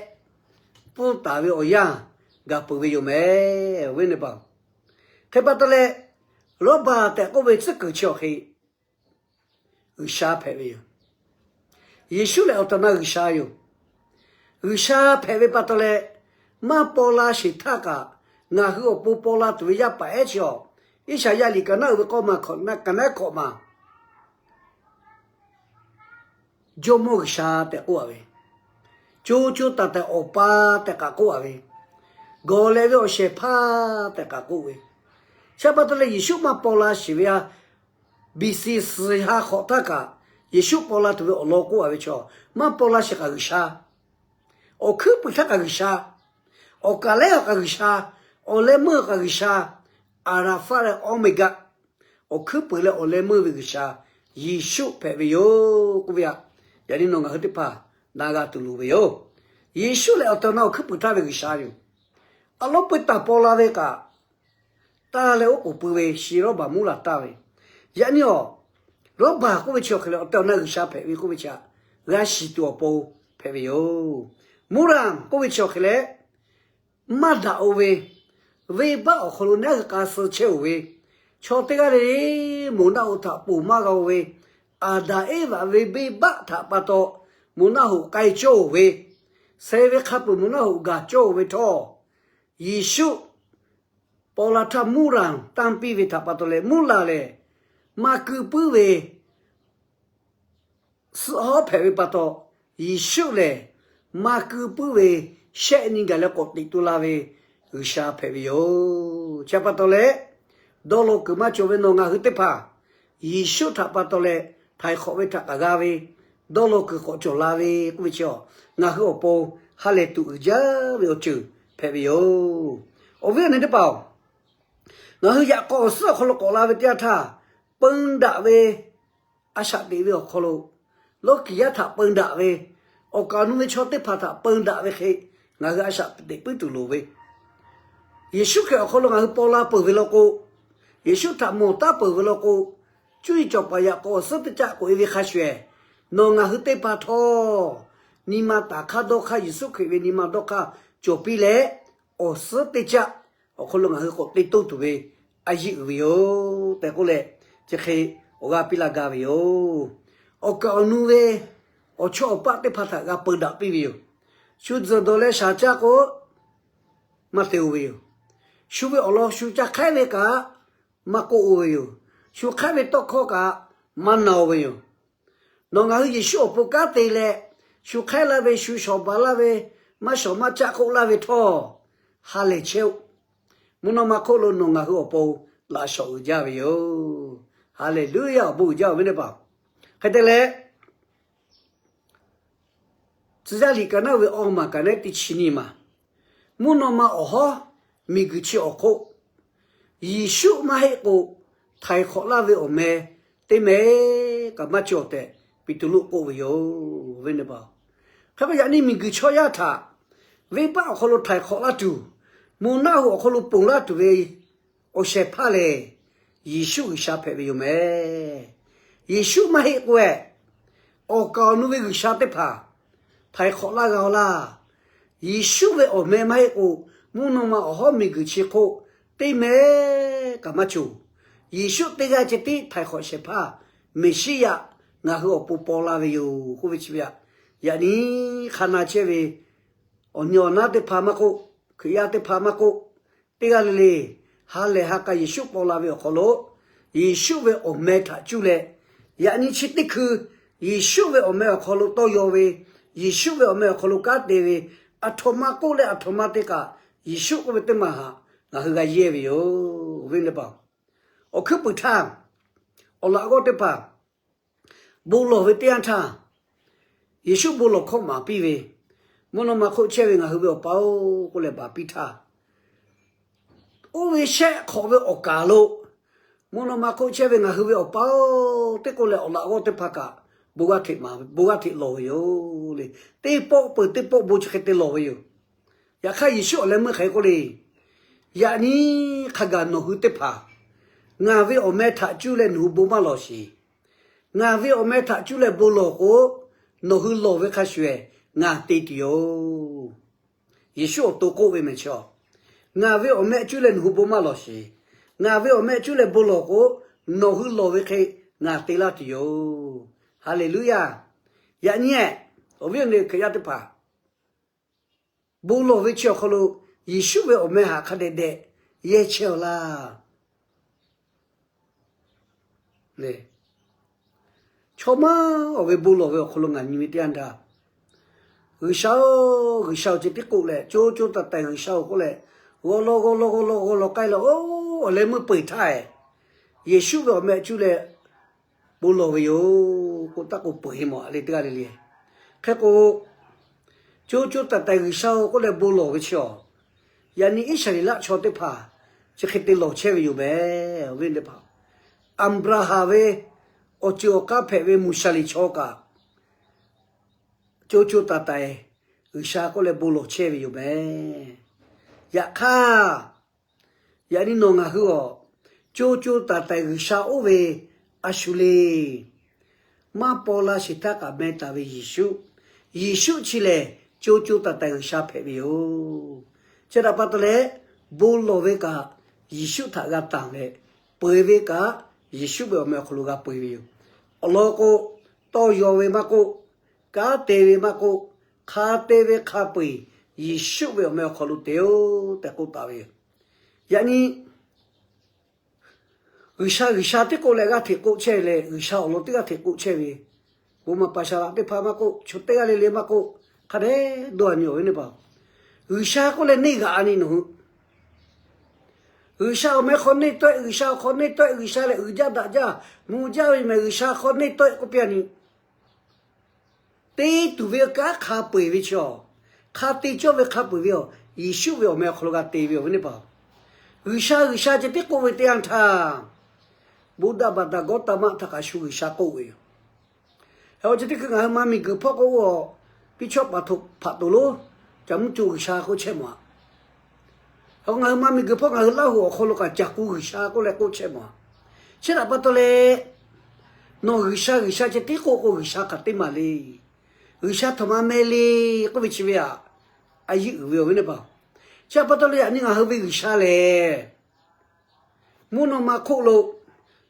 pfuhˇ taˍ ve awˬ yanˇ gaˬ peuˬ ve yoˬ meh. Awˬ viˉ awˬ nyi teˇ hpaˍ-oˬ, hk'e pa taw leh, Rawˇbaˬ tehꞈ k'oˆ ve tcuhˉ kuiˬ chi awˬ hk'e G'uiˬsha hpehꞈ ve yoˬ. Yeˍsuˆ lehˬ awˬ tehˬ awˬ na G'uiˬsha yoˬ. G'uiˬsha hpehꞈ ve pa taw leh, maˇ paw la sheˍ htaˇ kaꞈ, ngaˬ hui awˬ pon paw la tuˬ ve yaˇ paˍ ehˉ chi awˬ, Iˉsaˍyaˆ liꞈ kaˍ naˉ uiˍ ve k'awˇ maˬ hkawꞈ, kaˍ naˉ hkawꞈ maˬ Jawˇmawˇ G'uiˬsha tehꞈ k'oˆ a ve, co co taiˍ taiˍ Awˬ pa tehꞈ kaꞈ k'oˆ a ve, gawˬ leh ve awˬ shehˍ hpaˇ tehꞈ kaꞈ k'oˆ ve, chi pa taw leh Yeˍsuˆ maˇ paw la sheˍ ve a, B C suhˍ ha hk'awꞈ htaˇ kaꞈ, Yeˍsuˆ paw la tuˬ ve awˬ lawn k'oˆ a ve chaw, maˇ paw la sheˍ kaꞈ G'uiˬsha, awˬ hkuiˉ puiˍ htaˇ kaꞈ G'uiˬsha, awˬ kaˍ lehˉ awˬ kaꞈ G'uiˬsha, awˬ leh meuˇ awˬ kaꞈ G'uiˬsha, Aˍraˍfaˆ leh Awˇmeˍgaˆ, awˬ hkuiˉ puiˍ leh awˬ leh meuˇ ve G'uiˬsha Yeˍsuˆ hpehꞈ ve yoˬ k'oˆ ve a. Yaꞈ nyi nawˬ ngaˬ hui teˇ hpaˍ na g'a tuˬ loˍ ve yoˬ. Yeˍsuˆ lehˬ awˬ tehˬ awˬ na awˬ hkuiˉ puiˍ htaˇ ve G'uiˬsha yoˬ. A lawˉ peu taˍ paw la ve kaꞈ, taˇ leh oˉ k'oˍ pui ve shi Rawˇbaˬ Muˇraˍ taˇ ve. Yaꞈ nyi awˬ, Rawˇbaˬ k'oˆ ve chi awˬ hk'e leh awˬ tehˬ awˬ na G'uiˬsha hpehꞈ ve k'oˆ ve chi htaꞈ g'a shiˍ tuˬ awˬ pon hpehꞈ ve yoˬ. Muˇraˍ k'oˆ ve chi awˬ hk'e leh, maˇ daꞈ-o ve, venˇbaˆ awˬ hk'aw lo neˉ hui k'a suh chehˇ-oˬ ve, chaw teˇ g'aˇ le le moˬ naˆ hoꞈ htaꞈ ponˬ maˇ g'a-o ve, Aˍdanˍ Eˇvaꞈ ve venˇbaˆ htaꞈ pa taw moˬ naˆ hoꞈ k'ai cawˇ-oˬ ve, sheh ve hk'a peuˬ moˬ naˆ hoꞈ gaˬ cawˇ-oˬ ve htawˇ, Yeˍsuˆ paw la htaˇ Muˇraˍ tanˇ piˇ ve htaꞈ pa taw leh Muˇraˍ lehˬ maˇ keu puiˉ ve suhˆ hawˉ hpehꞈ ve pa taw, Yeˍsuˆ lehˬ maˇ keu puiˉ ve shehˆ nyi gaˬ leh k'awꞈ teꞈ tu la ve G'uiˬsha hpehꞈ ve yoˬ. Chi pa taw leh, dawˇ law kuiˬ maˇ cawˬ ve nawˬ ngaˬ hui teˇ hpaˍ, Yeˍsuˆ htaꞈ pa taw leh htaiˍ hk'awꞈ ve htaꞈ kaꞈ g'a ve, dawˇ law kuiˬ k'awꞈ cawˬ la ve k'oˆ ve chi awˬ, ngaˬ hui awˬ pon ha lehˬ tuˬ uiˍ jaˇ ve awˬ ceuˬ hpehꞈ ve yoˬ. Awˬ viˉ awˬ nyi teˇ hpaˍ-oˬ, ngaˬ hui yaꞈ k'aw awˬ suhˉ awˬ hk'aw lo k'awꞈ la ve teˇ yanˇ htaˇ, peun daꞈ ve a shaꞈ teꞈ ve awˬ hk'aw lo, lawˇ kiˍ yaˇ htaꞈ peun daꞈ ve, awˬ kaˍ awˬ nu ve chaw teˇ hpaˍ htaꞈ peun daꞈ ve hk'e, ngaˬ hui a shaꞈ teꞈ puiˉ tuˬ loˍ ve, Yeˍsuˆ Hkriꞈ awˬ hk'aw lo ngaˬ hui paw la peuˬ ve law k'o, Yeˍsuˆ htaꞈ mawˬ taˉ peuˬ ve law k'o, cuˇ yiˍ cawˬ paˍ yaꞈ k'aw awˬ suhˉ teˇ caˆ k'oꞈ e ve hk'a shuˍ shuˍ, nawˬ ngaˬ hui teˇ hpaˍ htawˇ, nyi ma taˍ hk'aˇ dawˇ hk'aˇ Yeˍsuˆ Hkriꞈ ve nyi ma dawˇ hk'aˇ cawˬ piˇ leh, awˬ suhˉ teˇ caˆ awˬ hk'aw lo ngaˬ hui k'awꞈ te toˇ tuˬ ve a yiˇ uiˍ ve yoˬ tehꞈ k'oˆ leh, chi hk'e awˬ g'aˇ piˇ laˇ gaˇ ve yoˬ. Awˬ kaˍ awˬ nu ve awˬ chawˇ awˬ paˆ teˇ hpaˍ htaꞈ g'a peun daꞈ piˇ ve yoˬ. Shu tzuhˬ dawˬ leh shaˍ caˇ k'o, maˇ te-o ve yoˬ. Shu ve awˬ lawn shu ca hk'aiˉ ve kaꞈ maˇ k'oˆ-o ve yoˬ. Shu hk'aiˉ ve tawˇ hkawˇ kaꞈ maˇ na-o ve yoˬ. Nawˬ ngaˬ hui Yeˍsuˆ awˬ pon kanˉ te leh, shu hk'aiˉ laˇ ve, shu shawˍ baˬ laˇ ve, maˇ shawˍ maˇ caˆ k'oˆ laˇ ve htawˇ, ha lehˬ chehˇ-oˆ. Mvuhˇ naw ma hk'oˆ lo nawˬ ngaˬ hui awˬ pon laꞈ shawˍ uiˍ jaˇ ve yoˬ. Haˍleˍluˇyaˇ, awˬ bon uiˍ jaˇ awˬ viˉ teˇ hpaˍ. Hk'e te leh, Tcuh yaˇ liꞈ kaꞈ naˉ ve awˬ maˬ kaꞈ naˉ teˇ chi nyi maˬ, mvuhˇ naw ma awˬ hawˉ miˬguiˬ chi awˬ hk'oˆ, Yeˍsuˆ maˇ heˆ k'o, htaiˍ hk'awꞈ laˇ ve awˬ meh teˇ meh kaꞈ maˇ cawˬ tehꞈ, Peˍtruˆ k'oˆ ve yoˬ. Awˬ viˉ teˇ hpaˍ-oˬ, hk'e k'o yaꞈ nyi miˬguiˬ chaw yaˇ htaꞈ venˇbaˆ awˬ hk'aw lo htaiˍ hk'awꞈ laˇ tuˬ, moˬ naˆ hoꞈ awˬ hk'aw lo ponˬ laˇ tuˬ ve awˬ shehˍ hpaˇ lehˬ, Yeˍsuˆ G'uiˬsha hpehꞈ ve yoˬ meh. Yeˍsuˆ maˇ heˆ k'o-e, awˬ kaˍ awˬ nu ve g'uiˬsha teˇ hpaˍ htaiˍ hk'awꞈ laˇ g'a-o laˇ. Yeˍsuˆ ve awˬ meh maˇ heˆ k'o, mvuhˇ naw ma awˬ hawˉ miˬguiˬ chi hk'oˆ teˇ meh kaꞈ maˇ cawˬ. Yeˍsuˆ teˇ g'aˇ ceh tiˉ htaiˍ hk'awꞈ shehˍ hpaˇ, Meˍsiˉyaꞈ ngaˬ hui awˬ pon paw la ve yoˬ k'oˆ ve chi ve aꞈ. Yaꞈ nyi hk'a na chehˇ ve awˬ nyi awˬ naˉ teˇ hpaˍ maˇ k'oˆ, Hkriꞈ yaˇ teˇ hpaˍ maˇ k'oˆ, teˇ g'aˇ le le ha lehˬ ha k'a Yeˍsuˆ paw la ve awˬ hk'aw lo, Yeˍsuˆ ve awˬ meh htaꞈ cuˇ leh, yaꞈ nyi chi teˇ hkui Yeˍsuˆ ve awˬ meh awˬ hk'aw lo tawˇ yaw ve, Yeˍsuˆ ve awˬ meh awˬ hk'aw lo kanˉ te ve, aˬ htoꞈ ma k'oˆ leh aˬ htoꞈ ma te kaꞈ, Yeˍsuˆ k'oˆ ve teˇ maˬ htaꞈ ngaˬ hui g'a yehˇ ve yoˬ. Awˬ hkuiˉ puiˍ htaˇ, awˬ laꞈ g'awˇ teˇ hpaˍ bon lawˬ ve teˇ yanˇ htaˇ, Yeˍsuˆ bon lawˬ hkawˇ maˍ piˇ ve, mvuhˇ naw ma hk'oˆ chehˇ ve ngaˬ hui ve Awˬ pa-oˬ k'oˆ leh baˬ piˇ htaˇ, oˇ ve shehˆ hk'awꞈ ve awˬ kaˍ lo, mvuhˇ naw ma hk'oˆ chehˇ ve ngaˬ hui ve Awˬ pa-oˬ teˇ k'oˆ leh awˬ laꞈ g'awˇ teˇ hpaˍ kaꞈ bon g'aˇ hteꞈ maˍ, bon g'aˇ hteꞈ lawˬ ve yoˬ le. Teˇ pawˆ peuˬ teˇ pawˆ bon chi hk'e te lawˬ ve yoˬ. Yaꞈ hk'aˇ Yeˍsuˆ awˬ leh meuˇ hk'aˬ hk'e k'oˆ le, yaꞈ nyi hk'a gaˬ nawˬ hui teˇ hpaˍ ngaˬ ve awˬ meh htaꞈ cuˇ leh nawˬ hui bon maˇ lawˬ sheˍ. Ngaˬ ve awˬ meh htaꞈ cuˇ leh bon lawˬ k'o, nawˬ hui lawˬ ve hk'a shuˍ ehˍ ngaˬ te tuˬ yoˬ. Yeˍsuˆ awˬ to k'oˆ ve mehˍ chaw, ngaˬ ve awˬ meh cuˇ leh nawˬ hui bon maˇ lawˬ sheˍ. Ngaˬ ve awˬ meh cuˇ leh bon lawˬ k'o, nawˬ hui lawˬ ve hk'e ngaˬ te laˇ tuˬ yoˬ. Haˍleˍluˇyaˇ. Yaꞈ nyi ehˍ, awˬ viˉ awˬ nyi Hkriꞈ yaˇ teˇ hpaˍ, bon lawˬ ve chi awˬ hk'aw lo Yeˍsuˆ ve awˬ meh htaꞈ hk'a dehꞈ dehꞈ yehˇ chehˇ-aw laˇ. Chaw maˇ awˬ ve bon lawˬ ve awˬ hk'aw lo ngaˬ nyi ve teˇ yanˇ htaˇ, G'uiˬsha-oˬ, G'uiˬsha-oˬ ceh tiˉ k'oˆ leh, co co taiˍ taiˍ G'uiˬsha-oˬ k'oˆ leh, g'aw law g'aw law g'aw law g'aw law k'ai leh, oˇ awˬ leh meuˇ peu eˬ htaˇ ehˍ, Yeˍsuˆ ve awˬ meh cuˇ leh bon lawˬ ve yoˬ k'oˆ taˇ k'oˆ peu eˬ mawˬ le teˇ g'aˇ le le. Hk'e k'o, co co taiˍ taiˍ G'uiˬsha-oˬ k'oˆ leh bon lawˬ ve chi awˬ, yaꞈ nyi Iˉsaˍreˍlaˆ chaw teˇ hpaˍ chi hk'e te lawˬ chehˇ ve yoˬ mehˍ. Awˬ viˉ teˇ hpaˍ, Aˍbraˍhanˍ ve awˬ ceuˬ awˬ k'aˇ hpehꞈ ve Moˍsaˍleˍ chaw kaꞈ, co co taiˍ taiˍ G'uiˬsha k'oˆ leh bon lawˬ chehˇ ve yoˬ mehˍ. Yaꞈ hk'aˇ, yaꞈ nyi nawˬ ngaˬ hui awˬ, co co taiˍ taiˍ G'uiˬsha oˇ ve a shu le. Maˇ paw la sheˍ htaˇ kaꞈ meh taˍ ve Yeˍsuˆ, Yeˍsuˆ chi lehˬ co co taiˍ taiˍ G'uiˬsha hpehꞈ ve yoˬ. Chi htaꞈ pa taw leh, bon lawˬ ve kaꞈ Yeˍsuˆ htaꞈ g'a tanˬ leh, peu eˬ ve kaꞈ Yeˍsuˆ ve awˬ meh awˬ hk'aw lo g'a peu eˬ ve yoˬ. Awˬ lawn k'o, tawˇ yaw ve maˇ k'oˆ, kanˉ te ve maˇ k'oˆ, hk'a te ve hk'a peu eˬ Yeˍsuˆ ve awˬ meh awˬ hk'aw lo te-oˬ tehꞈ k'oˆ taˍ ve yoˬ. Yaꞈ nyi G'uiˬsha G'uiˬsha teˇ k'oˆ leh g'aˇ hteꞈ k'oˆ chehˇ leh, G'uiˬsha awˬ lawn teˇ g'aˇ hteꞈ k'oˆ chehˇ ve, bon maˍ paˍ shaˍ laꞈ teˇ hpaˍ maˇ k'oˆ, chaw teˇ g'aˇ le le maˇ k'oˆ, hk'a dehꞈ dawˇ a nyi awˬ ve teˇ hpaˍ, G'uiˬsha k'oˆ leh neˇ g'aꞈ a nyi nawˬ hui G'uiˬsha awˬ meh hk'aw neˇ tawˆ-e, G'uiˬsha awˬ hk'aw neˇ tawˆ-e, G'uiˬsha lehˬ uiˍ jaˇ daꞈ jaˇ, mvuh jaˇ ve mehˍ, G'uiˬsha hk'aw neˇ tawˆ-e k'oˆ piˇ a nyi. Te tuˬ ve kanˉ hk'a peu eˬ ve chi awˬ, hk'a te cawˇ ve hk'a peu eˬ ve awˬ, Yeˍsuˆ ve awˬ meh awˬ hk'aw lo g'a te ve awˬ ve teˇ hpaˍ, G'uiˬsha G'uiˬsha ceh tiˉ k'oˆ ve teˇ yanˇ htaˇ, Buddha baˬ daꞈ Gawˇtama htaꞈ kaꞈ shu G'uiˬsha k'oˆ ve yoˬ. Hk'e k'o chi teˇ hkui ngaˬ hui ma miˬguiˬ hpawˇ k'o, oˇ a piˇ chawˇ paˍ htoꞈ hpaꞈ toˬ lonˉ, caˬ mvuhˇ co G'uiˬsha k'oˆ chehˇ mawˬ a. Hk'e k'o ngaˬ hui ma miˬguiˬ hpawˇ ngaˬ hui Laˇ hoꞈ awˬ hk'aw lo kaꞈ caˬ ku G'uiˬsha k'oˆ leh k'oˆ chehˇ mawˬ a. Chi htaꞈ pa taw leh, nawˬ G'uiˬsha G'uiˬsha ceh tiˉ k'oˆ k'o G'uiˬsha hk'aˬ teˇ maˬ le. G'uiˬsha htaꞈ ma meh le k'oˆ ve chi ve aꞈ, a yiˇ uiˍ ve awˬ ve teˇ hpaˍ. Chi htaꞈ pa taw leh yaꞈ nyi ngaˬ hui ve G'uiˬsha lehˬ, mvuhˇ naw ma hk'oˆ lo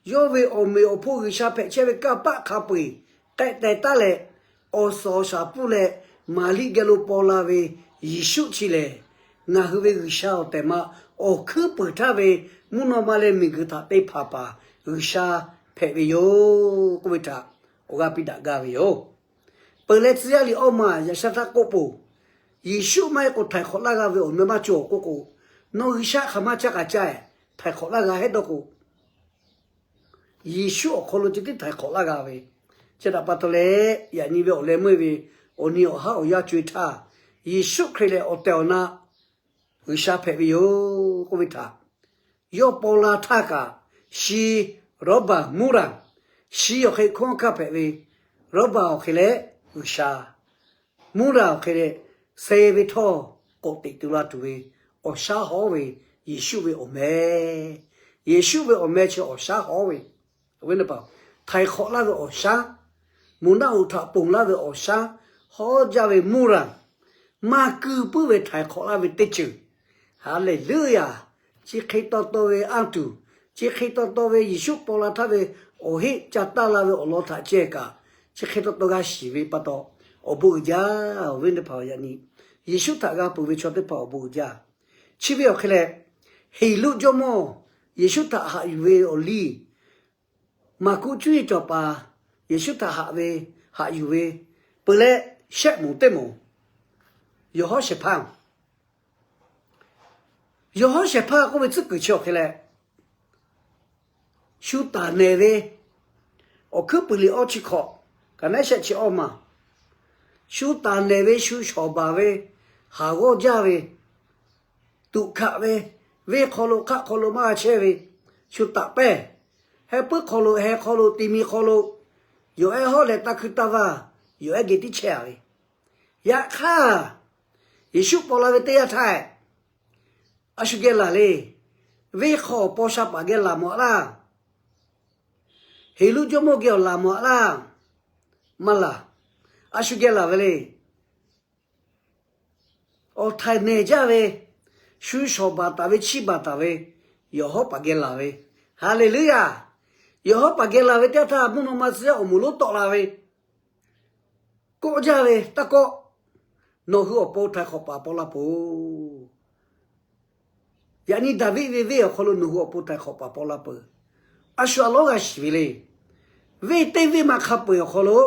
yawˇ ve awˬ meꞈ awˬ hponˇ G'uiˬsha hpehꞈ chehˇ ve kanˇ paˆ hk'a peu eˬ k'ehˆ teh taˉ leh, awˬ suhˍ awˬ shaˍ pfuhˇ leh, Maˍriˆ geh lo paw la ve Yeˍsuˆ chi lehˬ, ngaˬ hui ve G'uiˬsha awˬ tehˬ ma awˬ hkuiˉ puiˍ htaˇ ve mvuhˇ naw ma leh miˬguiˬ htaꞈ te hpanˍ paˍ G'uiˬsha hpehꞈ ve yoˬ k'oˆ ve htaꞈ awˬ g'aˇ piˇ daꞈ gaˇ ve yoˬ. Peuˬ leh tcuh yaˇ liꞈ awˇ ma yaꞈ sha htaˇ k'oˆ peuˬ, Yeˍsuˆ maˇ heˆ k'o htaiˍ hk'awꞈ laˇ g'a ve awˬ meh maˇ cawˬ k'oˆ k'o, nawˬ G'uiˬsha hk'aˬ ma caˇ kaꞈ caˇ, htaiˍ hk'awꞈ laˇ g'a hehˆ dawˇ k'o, Yeˍsuˆ awˬ hk'aw lo ceh tiˉ htaiˍ hk'awꞈ laˇ g'a ve. Chi htaꞈ pa taw leh, yaꞈ nyi ve awˬ leh meuˇ ve awˬ nyi awˬ haˉ awˬ yanˇ co-e htaˇ, Yeˍsuˆ Hkriꞈ lehˬ awˬ tehˬ awˬ na G'uiˬsha hpehꞈ ve yoˬ k'oˆ ve htaꞈ, yawˇ paw la htaˇ kaꞈ, shi rawˉbaˬ mvuhˇ raˬ, shi awˬ hk'e hkunˉ hawˉ hkanˇ hpehꞈ ve, rawˉbaˬ awˬ hk'e leh G'uiˬsha, mvuhˇ raˬ awˬ hk'e leh, suh ve htawˇ k'awꞈ teꞈ tu la tuˬ ve awˬ shaˉ hawˉ ve Yeˍsuˆ ve awˬ meh, Yeˍsuˆ ve awˬ meh chi awˬ shaˉ hawˉ ve, awˬ ve teˇ hpaˍ, htaiˍ hk'awꞈ laˇ ve awˬ shaˉ, moˬ naˆ hoꞈ htaꞈ ponˬ laˇ ve awˬ shaˉ hawˉ jaˇ ve mvuhˇ raˬ, maˇ kuiˇ puiˉ ve htaiˍ hk'awꞈ laˇ ve teˇ ceuˬ. Haˍleˍluˇyaˬ. Chi hk'e taw taw ve anˇ tuˬ, chi hk'e taw taw ve Yeˍsuˆ paw la htaˇ ve awˬ heˆ ca taˇ la ve awˬ lawn htaꞈ ceh kaꞈ, chi hk'e taw taw g'a shiˍ ve pa taw, awˬ bon uiˍ jaˇ. Awˬ viˉ teˇ hpaˍ, yaꞈ nyi Yeˍsuˆ htaꞈ g'a peuˬ ve chaw teˇ hpaˍ awˬ bon uiˍ jaˇ. Chi ve awˬ hk'e leh, Heˍroˆ jawˇmawˇ Yeˍsuˆ htaꞈ haꞈ yuˬ ve awˬ liˇ, Maˍkuˆ cuˇ yiˍ cawˬ paˍ Yeˍsuˆ htaꞈ haꞈ ve, haꞈ yuˬ ve peuˬ leh, shehˆ moˍ teˇ moˍ, yawˬ hawˉ shehˍ hpaˇ, yawˬ hawˉ shehˍ hpaˇ k'oˆ ve tcuhˉ kuiˬ chi awˬ hk'e leh, shu taˍ nehˬ ve, Awˬ hkuiˉ puiˍ liꞈ awˇ chi hkawꞈ, kaꞈ nehˉ shehˆ chi awˇ ma, shu taˍ nehˬ ve, shu shawˍ baˬ ve, haˍ g'awˇ jaˇ ve, tuꞈ hkaꞈ ve, venˇ hk'aw lo hk'aˆ hk'aw lo maˇ g'a chehˇ ve, shu taꞈ pehˇ, heh puiˉ hk'aw lo, heh hk'aw lo, ti mi hk'aw lo, yawˬ ehˉ hawˉ leh taˇ hkuiˇ taˇ vaˇ, yawˬ ehˉ geh tiˉ chehˇ a ve. Yaꞈ hk'aˇ, Yeˍsuˆ paw la ve teˇ yanˇ htaˇ, a shu geh laˬ le. Venˇ hk'aw paw sha paˍ geh laˬ mawˬ a laˇ. Heˍroˆ jawˇmawˇ geh awˬ laˬ mawˬ a laˇ. Maˇ laˬ. A shu geh laˬ ve le. Awˬ htaiˍ nehˬ jaˇ ve, shu shawˍ baˬ taˍ ve, chiˇ baˬ taˍ ve, yawˬ hawˉ paˍ geh laˬ ve. Haˍleˍluˇyaˬ. Yawˬ hawˉ paˍ geh laˬ ve teˇ yanˇ htaˇ, mvuhˇ naw ma tcuh yaˇ awˬ moˍ lonˉ tawˆ la ve, kawˆ jaˇ ve, taˇ kawˆ. Nawˬ hui awˬ pon htaiˍ hk'awꞈ paˍ paw la peuˬ. Yaꞈ nyi Daˍviˆ ve venˇ awˬ hk'aw lo nawˬ hui awˬ pon htaiˍ hk'awꞈ paˍ paw la peuˬ. A shu a lawˉ g'a shiˍ ve le. Venˇ teˇ venˇ ma hk'a peu-eˬ awˬ hk'aw lo,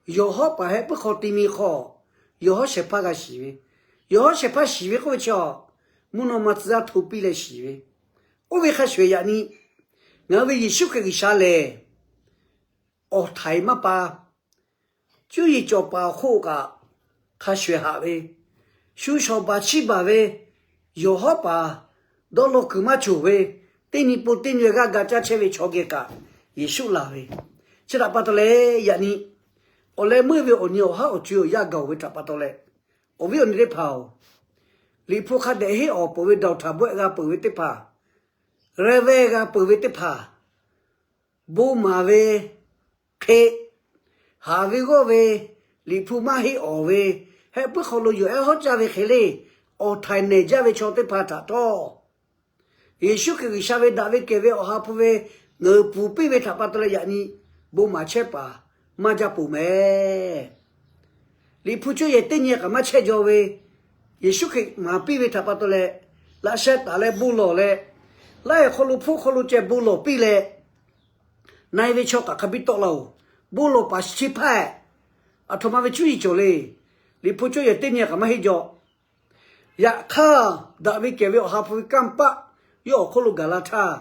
yawˬ hawˉ paˍ heh puiˉ hk'aw ti mi hk'aw, yawˬ hawˉ shehˍ hpaˇ g'a shiˍ ve. Yawˬ hawˉ shehˍ hpaˇ shiˍ ve k'oˆ ve chi a, mvuhˇ naw ma tcuh yaˇ hto piˇ leh shiˍ ve. Oˇ ve hk'a shuˍ yaꞈ nyi, ngaˬ hui ve Yeˍsuˆ Hkriꞈ G'uiˬsha lehˬ, awˬ htaiˍ maˇ pa, cuˇ yiˍ cawˬ paˍ awˬ hk'oˆ kaꞈ hk'a shuˍ haꞈ ve, shu shawˍ baˬ chiˇ baˬ ve, yawˬ hawˉ paˍ dawˇ law kuiˬ maˇ cawˬ ve, teˇ nyi pon teˇ nyi g'aˇ ga caˇ chehˇ ve chaw geh kaꞈ Yeˍsuˆ laˬ ve. Chi htaꞈ pa taw leh yaꞈ nyi, awˬ leh meuˇ ve awˬ nyi awˬ haˉ awˬ co-e awˬ yanˇ gaˬ-oˬ ve htaꞈ pa taw leh, awˬ viˉ awˬ nyi teˇ hpaˍ-oˬ, Liꞈ hpu hk'a dehꞈ henˇ awˬ peuˬ ve dawˬ htaꞈ bawehˆ g'a peuˬ ve teˇ hpaˍ, reh veh g'a peuˬ ve teˇ hpaˍ, bon maˍ ve hk'e, haˍ ve g'awˇ ve, Liꞈ hpu maˇ heˆ awˬ ve, heh puiˉ hk'aw lo yawˬ ehˉ hawˉ caˇ ve hk'e le, awˬ htaiˍ nehˬ jaˇ ve chaw teˇ hpaˍ htaꞈ htawˇ, Yeˍsuˆ Hkriꞈ G'uiˬsha ve daꞈ ve kehˬ ve Awˬ ha hpu ve ngaˬ hui pfuhˍ piˇ ve htaꞈ pa taw leh yaꞈ nyi bon maˍ chehˇ paˍ maˇ jaˇ peuˬ mehˍ. Liꞈ hpu cuˇ yehˬ teˇ nyi kaꞈ maˇ chehˇ jaw ve, Yeˍsuˆ Hkriꞈ maˍ piˇ ve htaꞈ pa taw leh, laꞈ sheh taˍ leh bon lawˬ leh, laiˉ awˬ hk'aw lo hpfuhˇ hk'aw lo ceh bon lawˬ piˇ leh, na-e ve chaw kaꞈ hk'a biˇ tawˆ la-oˬ. Bon lawˬ paˍ chi hpaˇ, aˬ htoꞈ ma ve cuˇ yiˍ cawˬ le. Liꞈ hpu cuˇ yehˬ teˇ nyi kaꞈ maˇ heˆ jaw. Yaꞈ hk'aˇ, daꞈ ve kehˬ ve Awˬ ha hpu ve kanˇ paˆ yawˇ awˬ hk'oˆ lo gaˬ la htaˇ,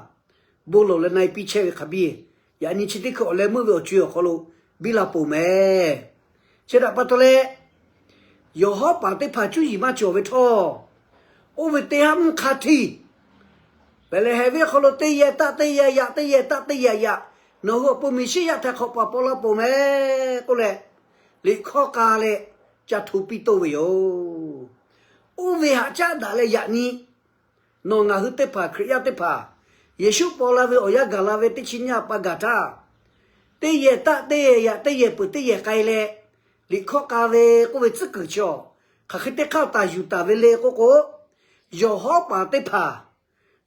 bon lawˬ leh na-e piˇ chehˇ ve hk'a biˇ, yaꞈ nyi chi teˇ hkui awˬ leh meuˇ ve awˬ co-e awˬ hk'aw lo biˇ la peuˬ mehˍ. Chi htaꞈ pa taw leh, yawˬ hawˉ paˍ teˇ hpaˍ cuˇ yiˍ maˇ cawˬ ve htawˇ, oˇ ve teˇ haˉ mvuhˇ hk'a htiˇ, Behˍlehˍhehnˍ venˇ hk'aw lo teˇ yehˬ taˆ teˇ yehˬ yaꞈ, teˇ yehˬ taˆ teˇ yehˬ yaꞈ, nawˬ hui awˬ pon Meˍsiˉyaꞈ htaiˍ hk'awꞈ paˍ paw la peuˬ mehˍ k'oˆ leh, liꞈ hkawˇ k'a leh ca hto piˇ toˆ ve yoˬ. Oˇ ve haꞈ caˉ daꞈ leh yaꞈ nyi, nawˬ ngaˬ hui teˇ hpaˍ, Hkriꞈ yaˇ teˇ hpaˍ, Yeˍsuˆ paw la ve awˬ yanˇ gaˬ la ve teˇ chi nyiˇ a pa gaˬ htaˇ, teˇ yehˬ taˆ teˇ yehˬ yaꞈ, teˇ yehˬ peuˬ teˇ yehˬ k'ai leh, liꞈ hkawˇ k'a ve k'oˆ ve tcuhˉ kuiˬ chi a, hk'aˬ hk'e teˇ hk'aˇ taˍ yuˬ taˍ ve le k'oˆ k'o, yawˬ hawˉ paˍ teˇ hpaˍ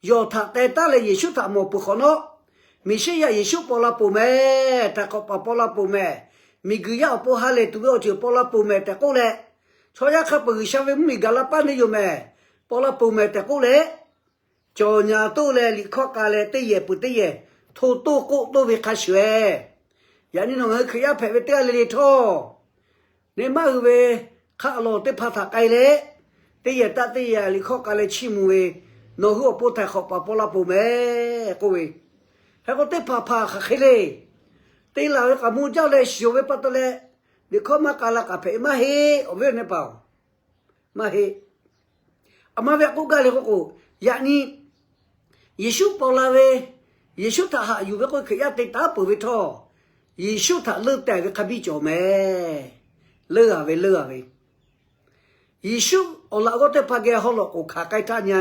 yawˬ htaꞈ teh taˉ leh Yeˍsuˆ htaꞈ mawˬ peuˬ hk'awꞈ nawˉ, Meˍsiˉyaꞈ Yeˍsuˆ paw la peuˬ mehˍ, htaiˍ hk'awꞈ paˍ paw la peuˬ mehˍ, miˬguiˬ yaˇ awˬ pon ha lehˬ tuˬ ve awˬ ceuˬ paw la peuˬ mehˍ tehꞈ k'oˆ leh, chaw yaˇ hk'a peu-eˬ G'uiˬsha ve mvuhˇmiˬ gaˬ la paˇ neˇ yoˬ mehˍ, paw la peuˬ mehˍ tehꞈ k'oˆ leh, cawˬ nyaˍ toˆ leh liꞈ hkawˇ k'a leh teˇ yehˬ peuˬ teˇ yehˬ hto toˆ k'oˆ toˆ ve hk'a shuˍ-eˬ, yaꞈ nyi nawˬ ngaˬ hui Hkriꞈ yaˇ hpehꞈ ve teˇ g'aˇ le le htawˇ, neˇ maˇ hui ve hk'aˆ lawˬ teˇ hpaˍ htaꞈ k'ai leh, teˇ yehˬ taˆ teˇ yehˬ liꞈ hkawˇ k'a leh chiˇ mvuh ve, nawˬ hui awˬ pon htaiˍ hk'awꞈ paˍ paw la peuˬ mehˍ k'oˆ ve, hk'e k'o teˇ hpaˍ hpaˍ hk'aˬ hk'e le, te laˬ ve k'aꞈ mvuh jaˇ leh shiˍ-oˬ ve pa taw leh, liꞈ hkawˇ maˇ k'a la k'aꞈ hpehꞈ maˇ heˆ. Awˬ viˉ awˬ nyi teˇ hpaˍ-oˬ, maˇ heˆ. Aˬ ma ve a k'oˆ gaˇ le k'oˆ k'o, yaꞈ nyi Yeˍsuˆ paw la ve, Yeˍsuˆ htaꞈ haꞈ yuˬ ve k'oˆ ve Hkriꞈ yaˇ te taˉ peuˬ ve htawˇ, Yeˍsuˆ htaꞈ leuˇ tehˬ ve hk'a biˇ cawˬ mehˍ. Leuˇ g'a ve, leuˇ g'a ve. Yeˍsuˆ awˬ laꞈ g'awˇ teˇ hpaˍ geh haw lawꞈ k'oˍ hkanˍ k'ai htaˇ nyi,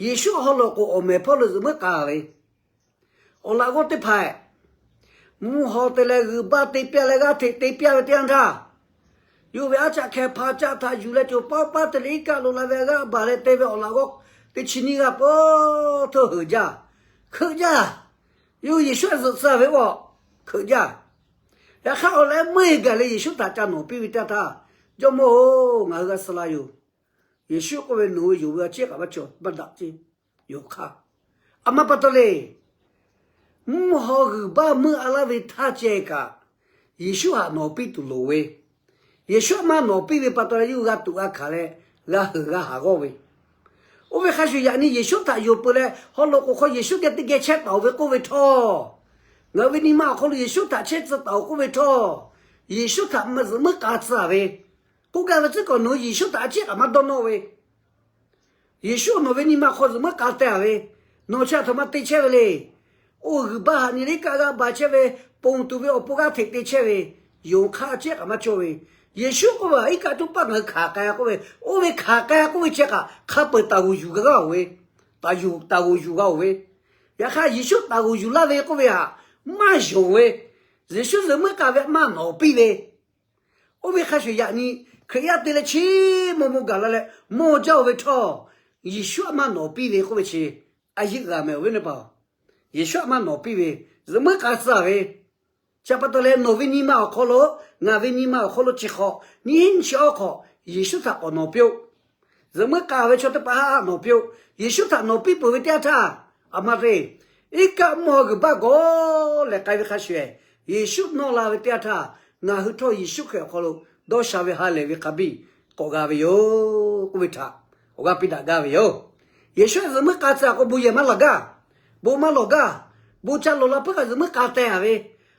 Yeˍsuˆ haw lawꞈ k'oˍ awˬ mehˍ hpawˇ lo zuhꞈ meuˉ k'a ve, awˬ laꞈ g'awˇ teˇ hpaˍ mvuhˇ haw te leh g'uiˬ baˇ te piˇ leh g'aˇ hteꞈ te piˇ ve teˇ yanˇ htaˇ, yawˇ ve aˉ caˆ hkeh hpa caˆ htaꞈ yuˬ leh coˬ paˇ paˇ te leh iˉ kaˆ lo la ve g'aˇ baˬ leh te ve awˬ laꞈ g'awˇ teˇ chi nyiˇ g'aˇ pawˆ htawˇ heuˬ jaˇ, hkeuꞈ jaˇ. Yawˇ Yeˍsuˆ zuhꞈ tcuh ve k'o, hkeuꞈ jaˇ. Yaꞈ hk'aˇ awˬ leh meuˇ gaˬ leh Yeˍsuˆ htaꞈ ca nawˍ piˇ ve teˇ yanˇ htaˇ, Jawˇmawˇ-oˬ, ngaˬ hui g'a suh la yoˬ. Yeˍsuˆ k'oˆ ve, Nawˬ hui yonˍ ve a ciˉ kaꞈ maˇ cawˬ, maˇ daꞈ ceˇ. Yonˍ hk'aˇ. A ma pa taw le, mvuhˇ haw g'uiˬ baˇ meuˇ a laˇ ve htaˇ ceh kaꞈ, Yeˍsuˆ htaꞈ nawˍ piˇ tuˬ loˍ ve, Yeˍsuˆ maˇ nawˍ piˇ ve pa taw leh, yawˇ hui g'a tuꞈ g'a hkanˍ leh, g'a heuˬ g'a haˍ g'awˇ ve. Oˇ ve hk'a shuˍ, yaꞈ nyi Yeˍsuˆ htaꞈ yonˍ peuˬ leh, haw loꞈ k'oˍ hk'aw Yeˍsuˆ geh teˇ geh chehˇ taˍ-oˬ ve k'oˆ ve htawˇ, ngaˬ hui ve nyi ma awˬ hk'aw lo Yeˍsuˆ htaꞈ chehˇ tcuh taˍ-oˬ k'oˆ ve htawˇ, Yeˍsuˆ htaꞈ zuhꞈ muiˉ k'a tcuh-a ve, k'oˆ gaˇ ve tcuhˉ kawꞈ nawˬ hui Yeˍsuˆ htaꞈ a ciˉ kaꞈ maˇ dawˇ nawˇ ve. Yeˍsuˆ nawˬ ve nyi ma hk'aw zuhꞈ muiˉ k'a teh-a ve, nawˬ chi a htoꞈ ma te chehˇ ve le. Oˇ g'uiˬ baˇ haꞈ nyi leh iˉ kaˆ g'aˇ ba chehˇ ve, ponˬ tuˬ ve awˬ pon g'aˇ hteꞈ te chehˇ ve, yonˍ hk'aˇ a ciˉ kaꞈ maˇ cawˇ ve. Yeˍsuˆ k'oˆ ve, iˉ kaˆ toˇ paˆ ngaˬ hui hkanˍ k'ai-a k'oˆ ve, oˇ ve hkanˍ k'ai-a k'oˆ ve ceh kaꞈ hk'a peuˬ taˍ g'oˍ yuˬ g'a g'a-oˬ ve, taˍ yuˬ, taˍ g'oˍ yuˬ g'a-oˬ ve. Yaꞈ hk'aˇ Yeˍsuˆ taˍ g'oˍ yuˬ laˇ ve k'oˆ ve htaꞈ maˇ yonˍ ve, Yeˍsuˆ zuhꞈ muiˉ k'a ve maˇ nawˍ piˇ ve, oˇ ve hk'a shuˍ yaꞈ nyi Hkriꞈ yaˇ te leh chi maw maw gaˬ la leh mawˇ jaˇ-oˬ ve htawˇ, Yeˍsuˆ a maˇ nawˍ piˇ ve k'oˆ ve chi a yeˆ g'a meh-oˬ ve ne pa. Yeˍsuˆ a maˇ nawˍ piˇ ve, zuhꞈ muiˉ k'a tcuh-a ve. Chi pa taw leh nawˬ ve nyi ma awˬ hk'aw lo, ngaˬ ve nyi ma awˬ hk'aw lo chi hk'awꞈ nyiˇ hinˉ nyiˇ chi awˇ hk'awꞈ Yeˍsuˆ htaꞈ k'awꞈ nawˍ piˇ-oˆ. Zuhꞈ muiˉ k'a ve chaw teˇ hpaˍ haˆ haˆ nawˍ piˇ-oˆ. Yeˍsuˆ htaꞈ nawˍ piˇ peuˬ ve teˇ yanˇ htaˇ, a ma te, iˉ kaˆ mvuhˇ haw g'uiˬ baˇ gawˬ lehˬ k'ai ve hk'a shuˍ, Yeˍsuˆ nawˇ la ve teˇ yanˇ htaˇ, ngaˬ hui htawˇ Yeˍsuˆ Hkriꞈ awˬ hk'aw lo dawˇ sha ve ha lehˬ ve hk'a biˇ k'awꞈ g'a ve yoˬ k'oˆ ve htaꞈ awˬ g'aˇ piˇ daꞈ gaˇ ve yoˬ. Yeˍsuˆ zuhꞈ muiˉ k'a tcuh-a k'o, bon yehˬ maˇ laˬ gaˇ, bon maˇ lawˬ gaˇ, bon ca lawˬ la puiˉ kaꞈ zuhꞈ muiˉ k'a teh-a ve,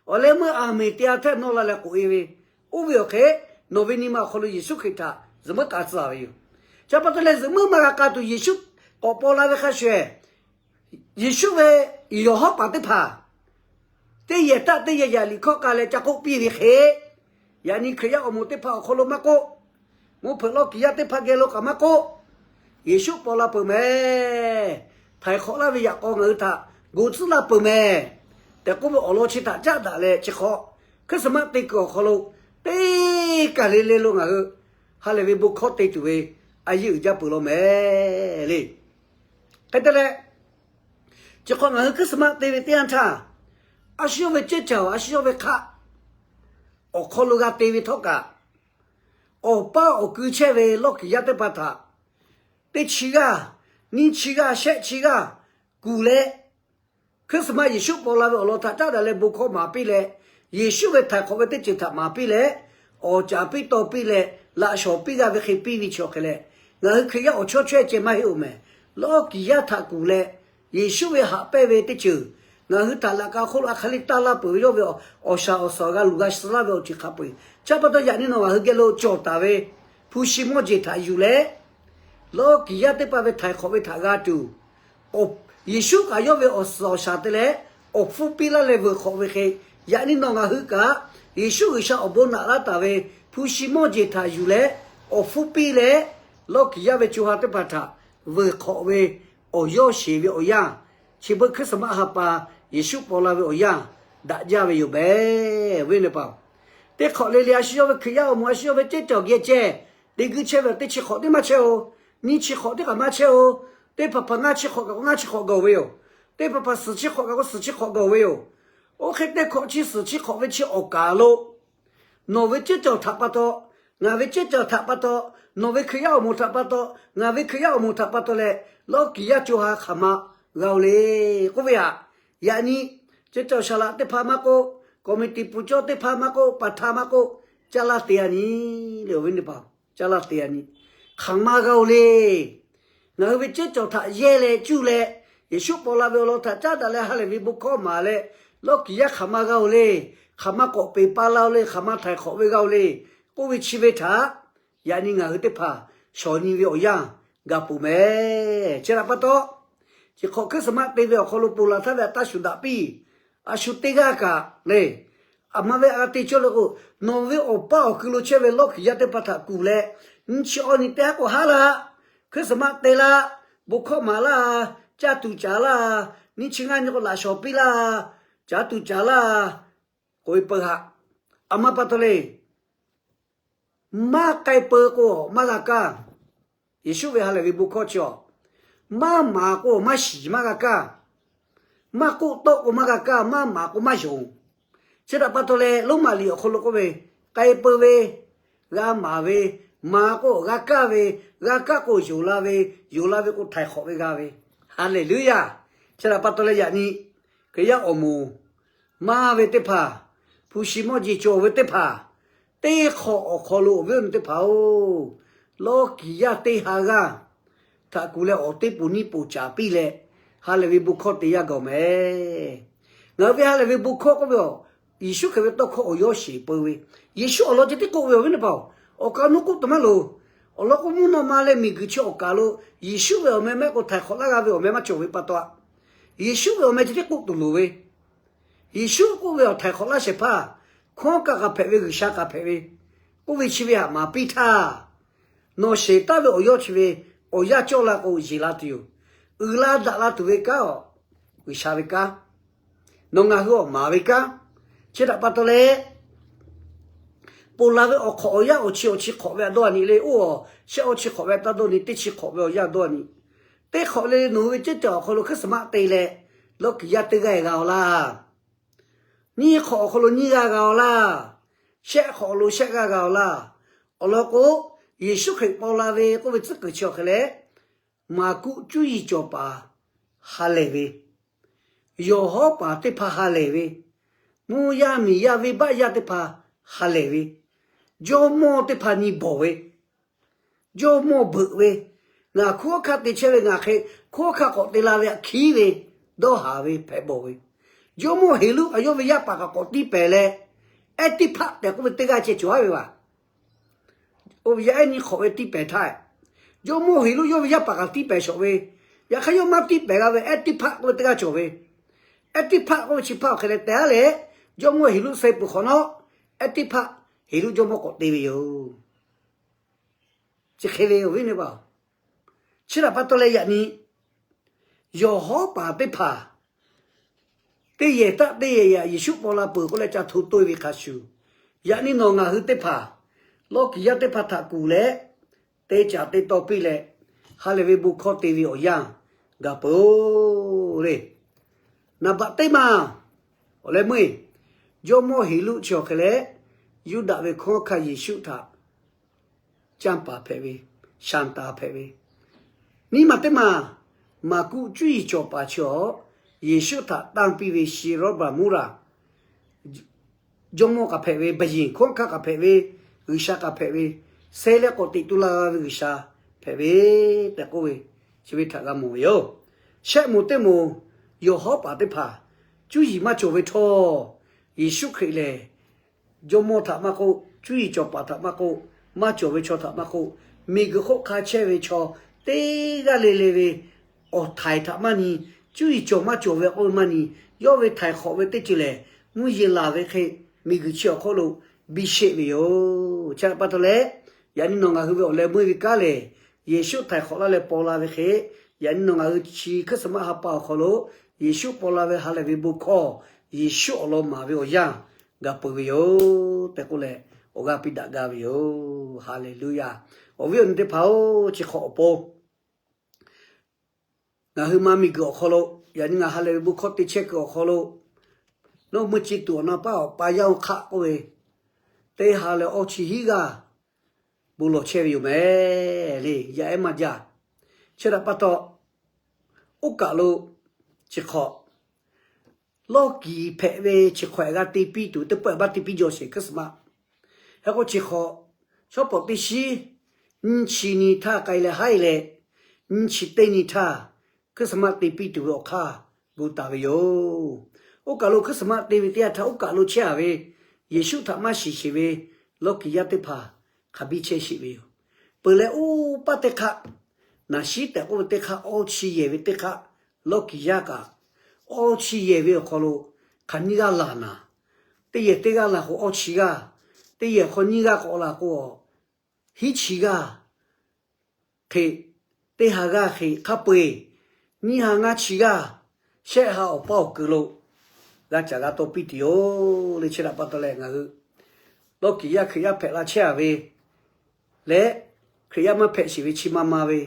awˬ leh meuˇ aˬ miˍ te-a htehˇ nawˇ la leh k'oꞈ-e ve, oˇ ve awˬ hk'e nawˬ ve nyi ma awˬ hk'aw lo Yeˍsuˆ Hkriꞈ htaꞈ zuhꞈ muiˉ k'a tcuh-a ve yoˬ. Chi pa taw leh zuhꞈ muiˉ maˇ g'a k'a tuˬ Yeˍsuˆ k'awꞈ paw la ve hk'a shuˍ, Yeˍsuˆ ve yawˬ hawˉ paˍ teˇ hpaˍ teˇ yehˬ taˆ teˇ yehˬ yaꞈ liꞈ hkawˇ k'a leh ca k'oˆ piˇ ve hk'e, yaꞈ nyi Hkriꞈ yaˇ awˬ moˍ teˇ hpaˍ awˬ hk'aw lo maˇ k'oˆ, mvuhˇ hpeuꞈ lawˇ kiˍ yaˇ teˇ hpaˍ geh lo kaꞈ maˇ k'oˆ, Yeˍsuˆ paw la peuˬ mehˍ, htaiˍ hk'awꞈ laˇ ve yaꞈ k'aw ngaˬ hui htaꞈ gu tcuhˉ laˇ peuˬ mehˍ tehꞈ k'oˆ ve awˬ lawn chi htaꞈ caˉ daꞈ leh chi hk'awꞈ Christmas te kuiˬ awˬ hk'aw lo teˇ kaˬ le le lo ngaˬ hui ha lehˬ ve bon hkawˇ te tuˬ ve a yeˇ uiˍ jaˇ peuˬ law mehˍ le. Hk'e te leh, chi hk'awꞈ ngaˬ hui Christmas te ve teˇ yanˇ htaˇ, a shu yawˇ ve cehˇ caˬ, a shu yawˇ ve hk'aˆ awˬ hk'aw lo g'a te ve htawˇ kaꞈ, awˬ paˇ awˬ kui chehˇ ve lawˇ kiˍ yaˇ teˇ hpaˍ htaꞈ teˇ chi g'aˇ, nyiˇ chi g'aˇ, shehˆ chi g'aˇ kuˬ leh, Christmas Yeˍsuˆ paw la ve awˬ lawn htaꞈ caˉ daꞈ leh bon hkawˇ maˍ piˇ leh, Yeˍsuˆ ve htaiˍ hk'awꞈ ve teˇ ceuˬ htaꞈ maˍ piˇ leh, awˍ caˍ piˇ taw piˇ leh laꞈ shawˍ piˇ g'a ve hk'e piˇ ve chi awˬ hk'e leh, ngaˬ hui Hkriꞈ yaˇ awˬ chawˇ chaweh ceh maˇ heˆ-oˬ mehˍ. Lawˇ kiˍ yaˇ htaꞈ kuˬ leh, Yeˍsuˆ ve haꞈ pehnˇ ve teˇ ceuˬ ngaˬ hui htaꞈ laꞈ ka hk'oˆ lo a hk'aˬ liˇ taˇ laˇ peuˬ ve yawˇ ve awˬ shaˍ awˬ suhˍ g'a luˬ g'a suh laˇ ve awˬ ceuˬ hk'a peu-eˬ. Chi pa taw yaꞈ nyi nawˬ ngaˬ hui geh lo cawˬ taˍ ve hpu shi mawˇ jeˬ htaꞈ yuˬ leh, lawˇ kiˍ yaˇ teˇ hpaˍ ve htaiˍ hk'awꞈ ve htaꞈ g'a tuˬ, Yeˍsuˆ kaꞈ yawˇ ve awˬ suhˍ awˬ shaˍ te leh awˬ hpfuhˇ piˇ laˇ leh veuˬ hk'awꞈ ve hk'e, yaꞈ nyi nawˬ ngaˬ hui kaꞈ Yeˍsuˆ G'uiˬsha awˬ bon naꞈ laˇ taˍ ve hpu shi mawˇ jeˬ htaꞈ yuˬ leh awˬ hpfuhˇ piˇ leh, lawˇ kiˍ yaˇ ve co ha teˇ hpaˍ htaꞈ veuˬ hk'awꞈ ve awˬ yawˇ sheˍ ve awˬ yanˇ, chi beuꞈ Christmas ha pa Yeˍsuˆ paw la ve awˬ yanˇ daꞈ jaˇ ve yoˬ mehˍ ve ne paˍ. Teˇ hk'awꞈ le le a shu yawˇ ve Hkriꞈ yaˇ awˬ moˍ a shu yawˇ ve cehˇ caˬ geh ceh te guiˇ chehˇ ve teˇ chi hk'awꞈ teˇ maˇ chehˇ-oˬ. Nyiˇ chi hk'awꞈ teˇ kaꞈ maˇ chehˇ-oˬ. Teˇ hpaˍ hpaˍ ngaˇ chi hk'awꞈ kaꞈ k'o ngaˇ chi hk'awꞈ gaˬ-oˬ ve yoˬ. Teˇ hpaˍ hpaˍ suhˍ chi hk'awꞈ kaꞈ k'o suhˍ chi hk'awꞈ gaˬ-oˬ ve yoˬ. Oˇ hk'e teˇ hkawꞈ chi suhˍ chi hk'awꞈ ve chi awˬ kaˍ lo nawˬ ve cehˇ caˬ htaꞈ pa taw, ngaˬ ve cehˇ caˬ htaꞈ pa taw, nawˬ ve Hkriꞈ yaˇ awˬ moˍ htaꞈ pa taw, ngaˬ ve Hkriꞈ yaˇ awˬ moˍ htaꞈ pa taw leh, lawˇ kiˍ yaˇ co ha hk'aˬ ma g'a-oˬ le k'oˆ ve htaꞈ, yaꞈ nyi cehˇ caˬ shaˍ laꞈ teˇ hpaˍ maˇ k'oˆ, committee pun cawˇ teˇ hpaˍ maˇ k'oˆ, paˍ htaˇ maˇ k'oˆ, caˇ laˇ te-a nyi le, awˬ viˉ teˇ hpaˍ, caˇ laˇ te-a nyi. Hk'aˬ ma g'a-oˬ le. Ngaˬ hui ve cehˇ caˬ htaꞈ yehˇ leh cuˇ leh, Yeˍsuˆ paw la ve awˬ lawn htaꞈ caˉ daꞈ leh ha lehˬ ve bon hkawˇ maˍ leh, lawˇ kiˍ yaˇ hk'aˬ ma g'a-oˬ le. Hk'aˬ ma k'awꞈ peˬ pa la-oˬ le, hk'aˬ ma htaiˍ hk'awꞈ ve g'a-oˬ le k'oˆ ve chi ve htaꞈ, yaꞈ nyi ngaˬ hui teˇ hpaˍ shawˍ nyi ve awˬ yanˇ gaˬ peuˬ mehˍ. Chi htaꞈ pa taw, chi hk'awꞈ Christmas te ve awˬ hk'aw lo ponˬ laˬ htaˇ ve htaꞈ taˇ shuˍ daꞈ piˇ. A shu teˇ g'aˇ kaꞈ le, aˬ ma ve a g'a te cawˇ le k'o, nawˬ ve awˬ paˇ awˬ kui lo chehˇ ve lawˇ kiˍ yaˇ teˇ hpaˍ htaꞈ kuˬ leh, nyiˇ chi awˇ nyi teˇ haˉ k'o haˉ laˇ, Christmas te laˇ, bon hkawˇ maˍ laˇ, caˇ tuˬ caˍ laˇ, nyiˇ chi ngaˇ nyi k'o laꞈ shawˍ piˇ laˇ, caˇ tuˬ caˍ laˇ k'oꞈ-e peu haꞈ. Aˬ ma pa taw le, maˇ k'ai peu k'o maˇ g'a kaˇ. Yeˍsuˆ ve ha lehˬ ve bon hkawˇ chi-a, maˇ maˍ k'o maˇ shiˍ maˇ g'a kaˇ. Maˇ k'oˆ tawˆ k'o maˇ g'a kaˇ, maˇ maˍ k'o maˇ yonˍ. Chi htaꞈ pa taw leh Roˉmaꞈ liꞈ awˬ hk'aw lo k'oˆ ve, k'ai peu ve, g'a maˍ ve, Maˍ k'o g'a kaˇ ve, g'a kaˇ k'o yonˍ la ve, yonˍ la ve k'o htaiˍ hk'awꞈ ve g'a ve. Haˍleˍluˇyaˇ. Chi htaꞈ pa taw leh yaꞈ nyi Hkriꞈ yaˇ awˬ moˍ maˇ ve teˇ hpaˍ, hpu shi mawˇ jeˬ cawˬ ve teˇ hpaˍ, teˇ hk'awꞈ awˬ hk'aw lo awˬ viˉ awˬ nyi teˇ hpaˍ-oˬ, lawˇ kiˍ yaˇ teˇ ha g'aˇ htaꞈ kuˬ leh awˬ teˇ poˬ nyiˇ poˬ caˍ piˇ leh, ha lehˬ ve bon hkawˇ te yaˇ gaˬ mehˍ. Ngaˬ hui ve ha lehˬ ve bon hkawˇ k'oˆ ve a, Yeˍsuˆ Hkriꞈ ve tawˇ hkawˇ awˬ yawˇ sheˍ peu ve, Yeˍsuˆ awˬ lawn ceh tiˉ k'oˆ ve awˬ viˉ teˇ hpaˍ-oˬ, awˬ kaˍ awˬ nu k'oˆ tuˬ maˇ loˍ. Awˬ lawn k'o, mvuhˇ naw ma leh miˬguiˬ chi awˬ kaˍ lo Yeˍsuˆ ve awˬ meh mehˆ k'o htaiˍ hk'awꞈ laˇ g'a ve awˬ meh maˇ cawˬ ve pa taw, Yeˍsuˆ ve awˬ meh ceh tiˉ k'oˆ tuˬ loˍ ve, Yeˍsuˆ k'oˆ ve awˬ htaiˍ hk'awꞈ laˇ shehˍ hpaˇ, hkawˉ kaˆ k'a hpehꞈ ve, G'uiˬsha k'a hpehꞈ ve, k'oˆ ve chi ve haꞈ maˍ piˇ htaˇ, nawˬ sheˍ taˍ ve awˬ yawˇ chi ve awˬ yanˇ cawˇ la k'o yeˬ la tuˬ yoˬ. Uiˍ la daꞈ la tuˬ ve kanˉ a, G'uiˬsha ve kanˉ, nawˬ ngaˬ hui awˬ maˍ ve kanˉ. Chi htaꞈ pa taw leh, ponˬ laˬ ve awˬ hk'awꞈ awˬ yanˇ awˬ chi awˬ chi hk'awꞈ ve a dawˇ a nyi le, oˇ a shehˆ awˬ chi hk'awꞈ ve a taˇ dawˇ nyi, teˇ chi hk'awꞈ ve awˬ yanˇ a dawˇ a nyi. Teˇ hk'awꞈ le le nawˬ hui ve cehˇ cawˬ awˬ hk'aw lo Christmas te leh, lawˇ kiˍ yaˇ teˇ g'aˇ g'a-oˬ laˇ. Nyiˇ hk'awꞈ awˬ hk'aw lo nyiˇ g'aˇ g'a-oˬ laˇ. Shehˆ hk'awꞈ lo shehˆ g'aˇ g'a-oˬ laˇ. Awˬ lawn k'o, Yeˍsuˆ Hkriꞈ paw la ve k'oˆ ve tcuhˉ kuiˬ chi awˬ hk'e leh, Maˍkuˆ cuˇ yiˍ cawˬ paˍ ha lehˬ ve, yawˬ hawˉ paˍ teˇ hpaˍ ha lehˬ ve, mvuhˇ yaˇ miˬ yaˇ venˇbaˆ yaˇ teˇ hpaˍ ha lehˬ ve, jawˇmawˇ teˇ hpaˍ nyi bawˬ ve, jawˇmawˇ beuꞈ ve, ngaˬ hkunˉ hawˉ hkanˇ te chehˇ ve ngaˬ hk'e hkunˉ hawˉ hkanˇ k'awꞈ te la ve aꞈ hkiˉ ve, dawˇ haˍ ve hpehꞈ bawˬ ve, jawˇmawˇ Heˍroˆ a yawˇ ve yaˇ paˍ kaꞈ k'awꞈ tiˇ pehˍ leh, Ehˉtiˇhpaˆ tehꞈ k'oˆ ve teˇ g'aˇ ceh cawˬ aˉ ve vaˬ. Oˇ ve yaˇ ehˉ nyi hk'awꞈ ve tiˇ pehˍ htaˇ, jawˇmawˇ Heˍroˆ yawˇ ve yaˇ paˍ kaꞈ tiˇ pehˍ shawˍ ve, yaꞈ hk'aˇ yawˇ maˇ tiˇ pehˍ g'a ve Ehˉtiˇhpaˆ k'oˆ ve teˇ g'aˇ cawˬ ve, Ehˉtiˇhpaˆ k'oˆ ve chi hpaˇ awˬ hk'e leh tehꞈ aˉ leh, jawˇmawˇ Heˍroˆ suh peuˬ hk'awꞈ nawˉ, Ehˉtiˇhpaˆ Heˍroˆ jawˇmawˇ k'awꞈ te ve yoˬ. Chi hk'e ve awˬ viˉ awˬ nyi teˇ hpaˍ-oˬ, chi htaꞈ pa taw leh yaꞈ nyi yawˬ hawˉ paˍ teˇ hpaˍ teˇ yehˬ htaˇ teˇ yehˬ yaꞈ Yeˍsuˆ paw la peuˬ k'oˆ leh ca hto toˇ ve hk'a shuˍ, yaꞈ nyi nawˬ ngaˬ hui teˇ hpaˍ lawˇ kiˍ yaˇ teˇ hpaˍ htaꞈ kuˬ leh, te caˍ te taw piˇ leh, ha lehˬ ve bon hkawˇ te ve awˬ yanˇ gaˬ peuˬ-oˬ le. Naˍ baꞈ teˇ maˬ awˬ leh meuˇ-eˬ, jawˇmawˇ Heˍroˆ chi awˬ hk'e leh, Yuˇdaꞈ ve hkunˉ hawˉ hkanˇ Yeˍsuˆ htaꞈ canˇ paˍ hpehꞈ ve, shaˍ taˍ hpehꞈ ve. Nyiˇ maˬ teˇ maˬ, Maˍkuˆ cuˇ yiˍ cawˬ paˍ chi awˬ, Yeˍsuˆ htaꞈ tanˇ piˇ ve Sheˍrawˇbaˍmuˉraꞈ jawˇmawˇ kaꞈ hpehꞈ ve, baˬ yiˍ hkunˉ hawˉ hkanˇ kaꞈ hpehꞈ ve, G'uiˬsha kaꞈ hpehꞈ ve, seh leh k'awꞈ teꞈ tu la g'a ve G'uiˬsha hpehꞈ ve tehꞈ k'oˆ ve, chi ve htaꞈ g'a mawˬ ve yoˬ. Shehˆ moˍ teˇ moˍ, yawˬ hawˉ paˍ teˇ hpaˍ cuˇ yiˍ maˇ cawˬ ve htawˇ, Yeˍsuˆ Hkriꞈ lehˬ, jawˇmawˇ htaꞈ maˇ k'oˆ, cuˇ yiˍ cawˬ paˍ htaꞈ maˇ k'oˆ, maˇ cawˬ ve chaw htaꞈ maˇ k'oˆ, miˬguiˬ hk'oˆ hk'a chehˇ ve chaw teˇ g'aˇ le le ve awˬ htaiˍ htaꞈ maˇ nyi, cuˇ yiˍ cawˬ maˇ cawˬ ve k'oˆ ve maˇ nyi, yawˇ ve htaiˍ hk'awꞈ ve teˇ ceuˬ lehˬ, mvuhˇ yeˬ laˬ ve hk'e miˬguiˬ chi awˬ hk'oˆ lo biˇ sheˆ ve yoˬ. Chi htaꞈ pa taw leh, yaꞈ nyi nawˬ ngaˬ hui ve awˬ leh meuˇ ve kanˉ lehˬ, Yeˍsuˆ htaiˍ hk'awꞈ laˇ leh paw la ve hk'e, yaꞈ nyi nawˬ ngaˬ hui chi Christmas ha pa awˬ hk'aw lo Yeˍsuˆ paw la ve ha lehˬ ve bon hkawˇ, Yeˍsuˆ awˬ lawn maˍ ve awˬ yanˇ gaˬ peuˬ ve yoˬ tehꞈ k'oˆ leh, awˬ g'aˇ piˇ daꞈ gaˇ ve yoˬ. Haˍleˍluˇyaˇ. Awˬ viˉ awˬ nyi teˇ hpaˍ-oˬ, chi hk'awꞈ awˬ pon ngaˬ hui ma miˬguiˬ awˬ hk'aw lo, yaꞈ nyi ngaˬ ha lehˬ ve bon hkawˇ te chehˇ kuiˬ awˬ hk'aw lo, nawˬ meuˇ chi tuˬ awˬ na paˇ awˬ pa yaˇ oˇ hk'aˆ k'oˆ ve, teˇ ha leh awˇ chi hiˉ g'aˇ bon lawˬ chehˇ ve yoˬ mehˍ le. Yaˇ ehˉ maˇ jaˇ. Chi htaꞈ pa taw, oˇ kaˬ lo chi hk'awꞈ lawˇ kiˍ hpehꞈ ve chi hk'awꞈ g'a te piˇ tuˬ teˇ pawˆ maˇ te piˇ jaw sheˍ Christmas. Hk'e k'o chi hk'awꞈ shawˉ pawˍ teˇ shiˉ nyiˇ chi nyi htaˇ k'ai leh haiˉ leh, nyiˇ chi teˇ nyi htaˇ Christmas te piˇ tuˬ ve awˬ hk'aˇ gu taˍ ve yoˬ. Oˇ kaˬ lo Christmas te ve teˇ yanˇ htaˇ oˇ kaˬ lo chehˇ a ve Yeˍsuˆ htaꞈ maˇ shiˍ sheˍ ve lawˇ kiˍ yaˇ teˇ hpaˍ hk'a biˇ chehˇ sheˍ ve yoˬ. Peuˬ leh oˇ paˇ teˇ hk'aˆ, naˍ shiˉ tehꞈ k'oˆ ve teˇ hk'aˆ, awˇ chi yehˬ ve teˇ hk'aˆ, lawˇ kiˍ yaˇ kaꞈ awˇ chi yehˬ ve awˬ hk'aw lo hk'aˬ nyiˇ g'aˇ laˬ naˍ, teˇ yehˬ teˇ g'aˇ laˬ k'o awˇ chi g'aˇ, teˇ yehˬ hk'aw nyiˇ g'aˇ k'awꞈ laˬ k'o hiˉ chi g'aˇ hk'e, teˇ ha g'aˇ hk'e hk'a peu-eˬ nyiˇ ha ngaˇ chi g'aˇ shehˆ ha awˬ paˇ awˬ kuiˬ lo g'a caˍ g'a taw piˇ tuˬ yoˬ le. Chi htaꞈ pa taw leh ngaˬ hui lawˇ kiˍ yaˇ Hkriꞈ yaˇ hpehꞈ la chehˇ a ve leh, Hkriꞈ yaˇ maˇ hpehꞈ sheˍ ve chi ma ma ve,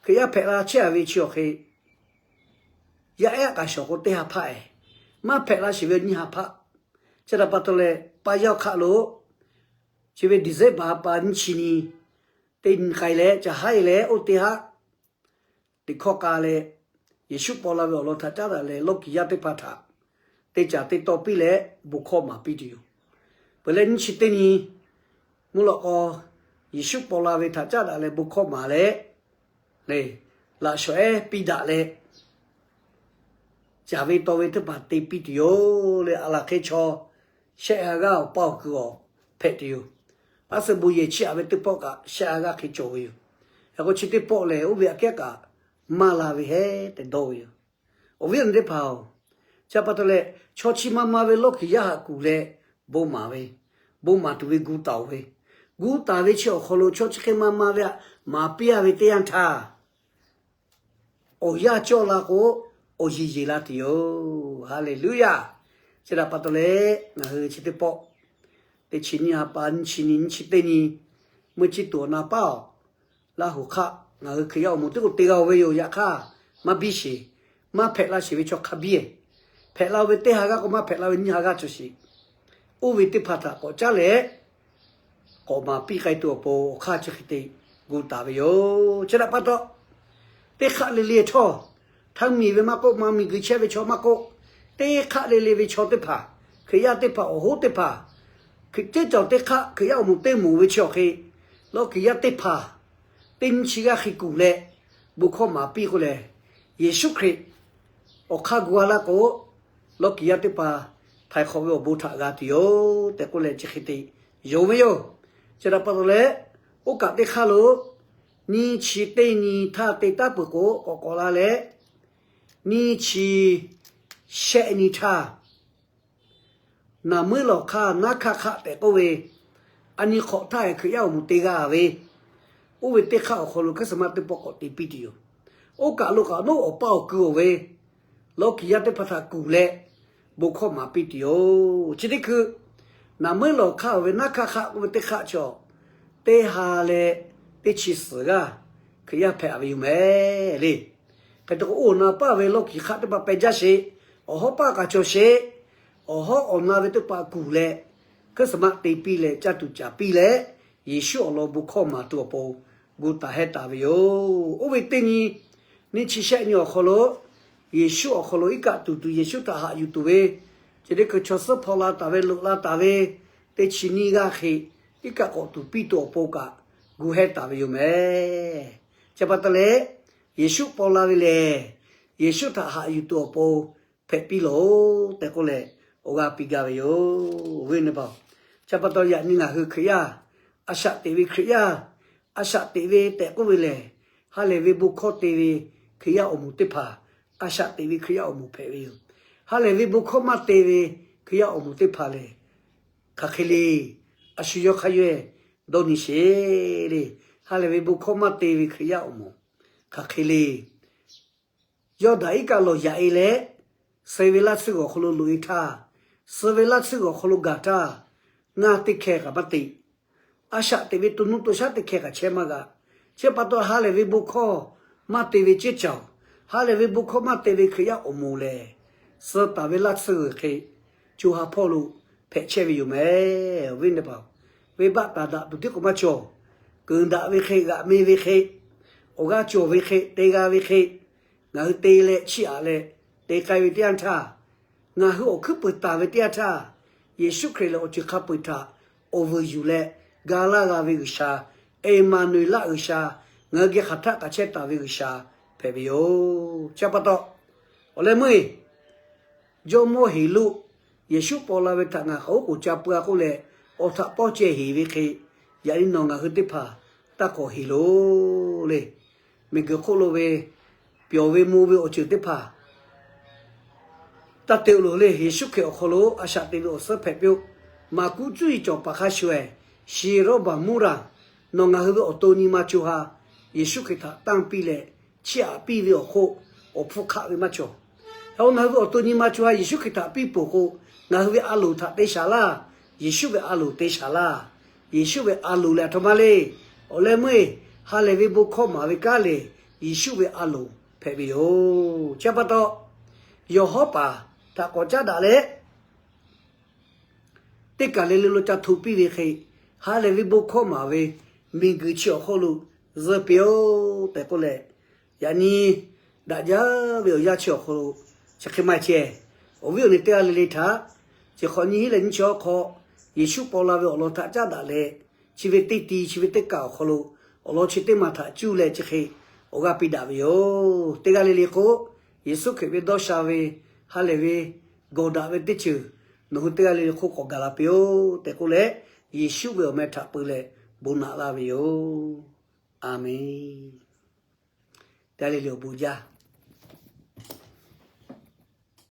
Hkriꞈ yaˇ hpehꞈ la chehˇ a ve chi awˬ hk'e, yaˇ ehˉ k'aꞈ shawˍ k'o teˇ ha hpaˆ-eˬ, maˇ hpehꞈ la sheˍ ve nyiˇ ha hpaˆ. Chi htaꞈ pa taw leh, paˇ yaˇ hk'aˆ lo chi ve December ha pa nyiˇ chi nyi teˇ nyi k'ai leh ca haˉ e leh oˇ teˇ haˉ teꞈ hkawˇ k'a leh, Yeˍsuˆ paw la ve awˬ lawn htaꞈ caˉ daꞈ leh lawˇ kiˍ yaˇ teˇ hpaˍ htaꞈ te caˍ te taw piˇ leh bon hkawˇ maˍ piˇ tuˬ yoˬ. Peuˬ leh nyiˇ chi teˇ nyi mvuhˇ lawꞈ k'aw, Yeˍsuˆ paw la ve htaꞈ caˉ daꞈ leh bon hkawˇ maˍ leh, le, laꞈ shawˍ ehˉ piˇ daꞈ leh caˍ ve taw ve teˇ hpaˍ te piˇ tuˬ yoˬ le. A laˬ hk'e chaw shehˆ ha g'aˇ awˬ paˇ awˬ kuiˬ awˬ hpehꞈ tuˬ yoˬ. Aˉ suh bon yehˬ chiˇ aꞈ ve teˇ pawˆ kaꞈ shehˆ ha g'aˇ hk'e cawˬ ve yoˬ. Hk'e k'o chi teˇ pawˆ lehˬ oˇ ve aꞈ kehˉ kaꞈ maˇ la ve hehˉ tehꞈ dawˇ ve yoˬ. Awˬ viˉ awˬ nyi teˇ hpaˍ-oˬ, chi pa taw leh chaw chi ma ma ve lawˇ kiˍ yaˇ haꞈ kuˬ leh bon maˍ ve, bon maˍ tuˬ ve gu taˍ-oˬ ve, gu taˍ ve chi awˬ hk'aw lo chaw chi hk'e ma ma ve htaꞈ maˍ piˇ a ve teˇ yanˇ htaˇ, awˬ yanˇ cawˇ la k'o, awˬ yeˬ yeˬ la tuˬ yoˬ. Haˍleˍluˇyaˬ. Chi htaꞈ pa taw leh ngaˬ hui chi teˇ pawˆ teˇ chi nyiˇ ha pa nyiˇ chi nyi nyiˇ chi teˇ nyi, meuˇ chi tuˬ awˬ na paˉ-oˬ, Laˇ huˍ hk'aˆ ngaˬ hui Hkriꞈ yaˇ awˬ moˍ teˇ k'o te g'a-oˬ ve yoˬ. Yaꞈ hk'aˇ maˇ biˇ sheˍ. Maˇ hpehꞈ la sheˍ ve chaw hk'a biˇ. Hpehꞈ la-o ve teˇ ha g'aˇ k'o maˇ hpehꞈ la ve nyiˇ ha g'aˇ cawˬ sheˍ. Oˇ ve teˇ hpaˍ htaꞈ k'awꞈ caˉ leh k'awꞈ maˍ piˇ k'ai tuˬ awˬ pon awˬ hk'aˇ chi hk'e te gu taˍ ve yoˬ. Chi htaꞈ pa taw, teˇ hk'aˆ le le htawˇ, htaˇ miˬ ve maˇ k'oˆ, maˇ miˬ guiˬ chehˇ ve chaw maˇ k'oˆ, teˇ hk'aˆ le le ve chaw teˇ hpaˍ, Hkriꞈ yaˇ teˇ hpaˍ awˬ hoˉ teˇ hpaˍ, Hkriꞈ ceˇ cawˬ teˇ hk'aˆ Hkriꞈ yaˇ awˬ moˍ teˇ moˍ ve chi awˬ hk'e, lawˇ kiˍ yaˇ teˇ hpaˍ teˇ nyiˇ chi g'aˇ hk'e kuˬ leh bon hkawˇ maˍ piˇ k'o lehˬ, Yeˍsuˆ Hkriꞈ awˬ hk'aˇ gu g'a laˇ k'o, lawˇ kiˍ yaˇ teˇ hpaˍ htaiˍ hk'awꞈ ve awˬ bon htaꞈ g'a tuˬ yoˬ tehꞈ k'oˆ leh chi hk'e te yonˍ ve yoˬ. Chi htaꞈ pa taw leh, oˇ kaꞈ teˇ hk'aˇ lo nyiˇ chi teˇ nyi htaˇ te taˉ peuˬ k'o k'awꞈ k'awꞈ la leh, nyiˇ chi shehˆ nyi htaˇ, naˍ meuˉ lawˬ hk'aˇ naˉ hkaˇ hk'aˆ tehꞈ k'oˆ ve, a nyi hk'awꞈ htaˇ Hkriꞈ yaˇ awˬ moˍ te g'a ve, oˇ ve teˇ hk'aˇ awˬ hk'aw lo Christmas teˇ pawˆ k'awꞈ te piˇ tuˬ yoˬ. Oˇ kaˬ lo kaꞈ nawˉ awˬ paˇ awˬ kui-oˬ ve, lawˇ kiˍ yaˇ teˇ hpaˍ htaꞈ kuˬ leh bon hkawˇ maˍ piˇ tuˬ yoˬ. Chi teˇ hkui, naˍ meuˉ lawˬ hk'aˇ oˬ ve naˉ hkaˇ hk'aˆ k'oˆ ve teˇ hk'aˆ chaw, teˇ ha leh teˇ chi suhˍ g'aˇ Hkriꞈ yaˇ hpehꞈ ve yoˬ mehˍ le. Hk'e te k'o, oˇ awˬ na paˇ ve lawˇ kiˍ hk'aˆ teˇ hpaˍ pehˬ jaˇ sheˍ. Awˬ hawˉ paˇ kaꞈ cawˬ sheˍ. Awˬ hawˉ awˬ na ve teˇ hpaˍ kuˬ leh, Christmas te piˇ leh caˇ tuˬ caˍ piˇ leh, Yeˍsuˆ awˬ lawn bon hkawˇ maˍ tuˬ awˬ pon gu taˍ hehˉ taˍ ve yoˬ. Oˇ ve teˇ nyi, nyiˇ chi shehˆ nyi awˬ hk'aw lo, Yeˍsuˆ awˬ hk'aw lo iˉ kaˆ tuˬ tuˬ Yeˍsuˆ htaꞈ haꞈ yuˬ tuˬ ve, chi teˇ hkui chaw suhˉ hpaw la taˍ ve loꞈ la taˍ ve, teˇ chi nyiˇ g'aˇ hk'e iˉ kaˆ k'awꞈ tuˬ piˇ tuˬ awˬ pon kaꞈ gu hehˉ taˍ ve yoˬ mehˍ. Chi pa taw leh, Yeˍsuˆ paw la ve lehˬ, Yeˍsuˆ htaꞈ haꞈ yuˬ tuˬ awˬ pon hpehꞈ piˇ loˬ tehꞈ k'oˆ leh, awˬ g'aˇ piˇ gaˇ ve yoˬ. Awˬ viˉ awˬ nyi teˇ hpaˍ, chi pa taw yaꞈ nyi ngaˬ hui Hkriꞈ yaˇ, a shaꞈ teꞈ ve Hkriꞈ yaˇ, a shaꞈ teꞈ ve tehꞈ k'oˆ ve lehˬ, ha lehˬ ve bon hkawˇ te ve Hkriꞈ yaˇ awˬ moˍ teˇ hpaˍ, a shaꞈ teꞈ ve Hkriꞈ yaˇ awˬ moˍ hpehꞈ ve yoˬ. Ha lehˬ ve bon hkawˇ maˇ te ve Hkriꞈ yaˇ awˬ moˍ teˇ hpaˍ lehˬ, hk'aˬ hk'e le, a shu yawˇ hk'aˇ yawˇ dawˇ nyi sheˍ le. Ha lehˬ ve bon hkawˇ maˇ te ve Hkriꞈ yaˇ awˬ moˍ hk'aˬ hk'e le. Yawˇ daꞈ iˉ kaˆ lawˬ yaꞈ e leh, suh ve laˇ tsuhˇ g'awˬ hk'aw lo loꞈ e htaˇ, suh ve laˇ tsuhˇ g'awˬ hk'aw lo gaˬ htaˇ, ngaˇ teˇ hkeh kaꞈ maˇ te. A shaꞈ teꞈ ve to nuˇ to shaˉ teˇ hkeh kaꞈ chehˇ maˇ g'a. Chi pa taw ha lehˬ ve bon hkawˇ maˇ te ve ceˇ caˬ-oˬ, ha lehˬ ve bon hkawˇ maˇ te ve Hkriꞈ yaˇ awˬ moˍ lehˬ, suh taˍ ve laˇ tsuhˇ g'awˬ hk'e co ha hpawˇ lo hpehꞈ chehˇ ve yoˬ mehˍ. Awˬ viˉ awˬ nyi teˇ hpaˍ, venˇbaˆ taˍ daꞈ tuˬ tiˉ k'o maˇ cawˬ. Keunˍ daꞈ ve hk'e, g'aꞈ me ve hk'e, awˬ g'aˇ cawˬ ve hk'e, te g'a ve hk'e, ngaˬ hui te leh chiˇ aꞈ leh te k'ai ve teˇ yanˇ htaˇ, ngaˬ hui awˬ hkuiˉ peuˬ taˍ ve teˇ yanˇ htaˇ, Yeˍsuˆ Hkriꞈ lehˬ awˬ ceuˬ hk'a peu-eˬ htaꞈ awˬ vuiˬ yuˬ leh ga laˇ g'a ve G'uiˬsha, Eˍmaˍnuˍeˍlaˆ G'uiˬsha, ngaˬ hui geh hk'aˬ htaˆ kaꞈ chehˇ taˍ ve G'uiˬsha hpehꞈ ve yoˬ. Chi pa taw, awˬ leh meuˇ Jawˇmawˇ Heˍroˆ Yeˍsuˆ paw la ve htaꞈ ngaˬ k'awꞈ oˉ k'oˍ ca peuˬ-a k'oˆ leh, awˬ htaꞈ pawˇ ceh heˍ ve hk'e, yaꞈ nyi nawˬ ngaˬ hui teˇ hpaˍ taˇ k'awꞈ heˍ loˬ le. Miˬguiˬ hk'oˆ lo ve pyawˬ ve mvuh ve awˬ ceuˬ teˇ hpaˍ taˇ te-o loˬ le. Yeˍsuˆ Hkriꞈ awˬ hk'aw lo a shaꞈ teꞈ ve awˬ suhˉ hpehꞈ piˇ-oˆ. Maˍkuˆ cuˇ yiˍ cawˬ paˍ hk'a shuˍ-ehˍ, shiˍ rawˇ baˬ muˇ raˬ, nawˬ ngaˬ hui ve awˬ to nyi ma co ha Yeˍsuˆ Hkriꞈ htaꞈ tanˇ piˇ leh chiˇ aꞈ piˇ ve awˬ hk'oˆ, awˬ hpfuhˇ hk'aˆ ve maˇ cawˬ. Hk'e-o, ngaˬ hui ve awˬ to nyi ma co ha Yeˍsuˆ Hkriꞈ htaꞈ piˇ peuˬ k'o, ngaˬ hui ve a loˍ htaꞈ te shaˍ laˇ. Yeˍsuˆ ve a loˍ te shaˍ laˇ. Yeˍsuˆ ve a loˍ lehˬ aˬ htoꞈ ma le. Awˬ leh meuˇ-eˬ, ha lehˬ ve bon hkawˇ maˍ ve kanˉ lehˬ, Yeˍsuˆ ve a loˍ hpehꞈ ve yoˬ. Chi pa taw, yawˬ hawˉ paˍ htaꞈ k'awꞈ caˉ daꞈ leh, teˇ kaˬ le le lo ca htoꞈ piˇ ve hk'e, ha lehˬ ve bon hkawˇ maˍ ve miˬguiˬ chi awˬ hk'oˆ lo zuhˇ piˇ-oˆ tehꞈ k'oˆ leh, yaꞈ nyi daꞈ jaˇ ve awˬ yanˇ chi awˬ hk'aw lo chi hk'e maˇ ceh, awˬ viˉ awˬ nyi teˇ g'aˇ le le htaꞈ chi hk'awꞈ nyi hiˉ leh nyiˇ chi awˬ hk'aw, Yeˍsuˆ paw la ve awˬ lawn htaꞈ caˉ daꞈ leh, chi ve teˇ ti chi ve teˇ kaꞈ awˬ hk'aw lo awˬ lawn chi teˇ maˬ htaꞈ cuˇ leh chi hk'e awˬ g'aˇ piˇ daꞈ ve yoˬ. Teˇ g'aˇ le le hk'oˆ, Yeˍsuˆ Hkriꞈ ve dawˇ sha ve, ha lehˬ ve, gawˬ daꞈ ve teˇ ceuˬ nawˬ hui teˇ g'aˇ le le hk'oˆ k'awꞈ gaˬ la piˇ-oˆ tehꞈ k'oˆ leh, Yeˍsuˆ ve awˬ meh htaꞈ peu leh bon naꞈ laˇ ve yoˬ. A menˬ. Teˇ g'aˇ le le awˬ bon jaˇ.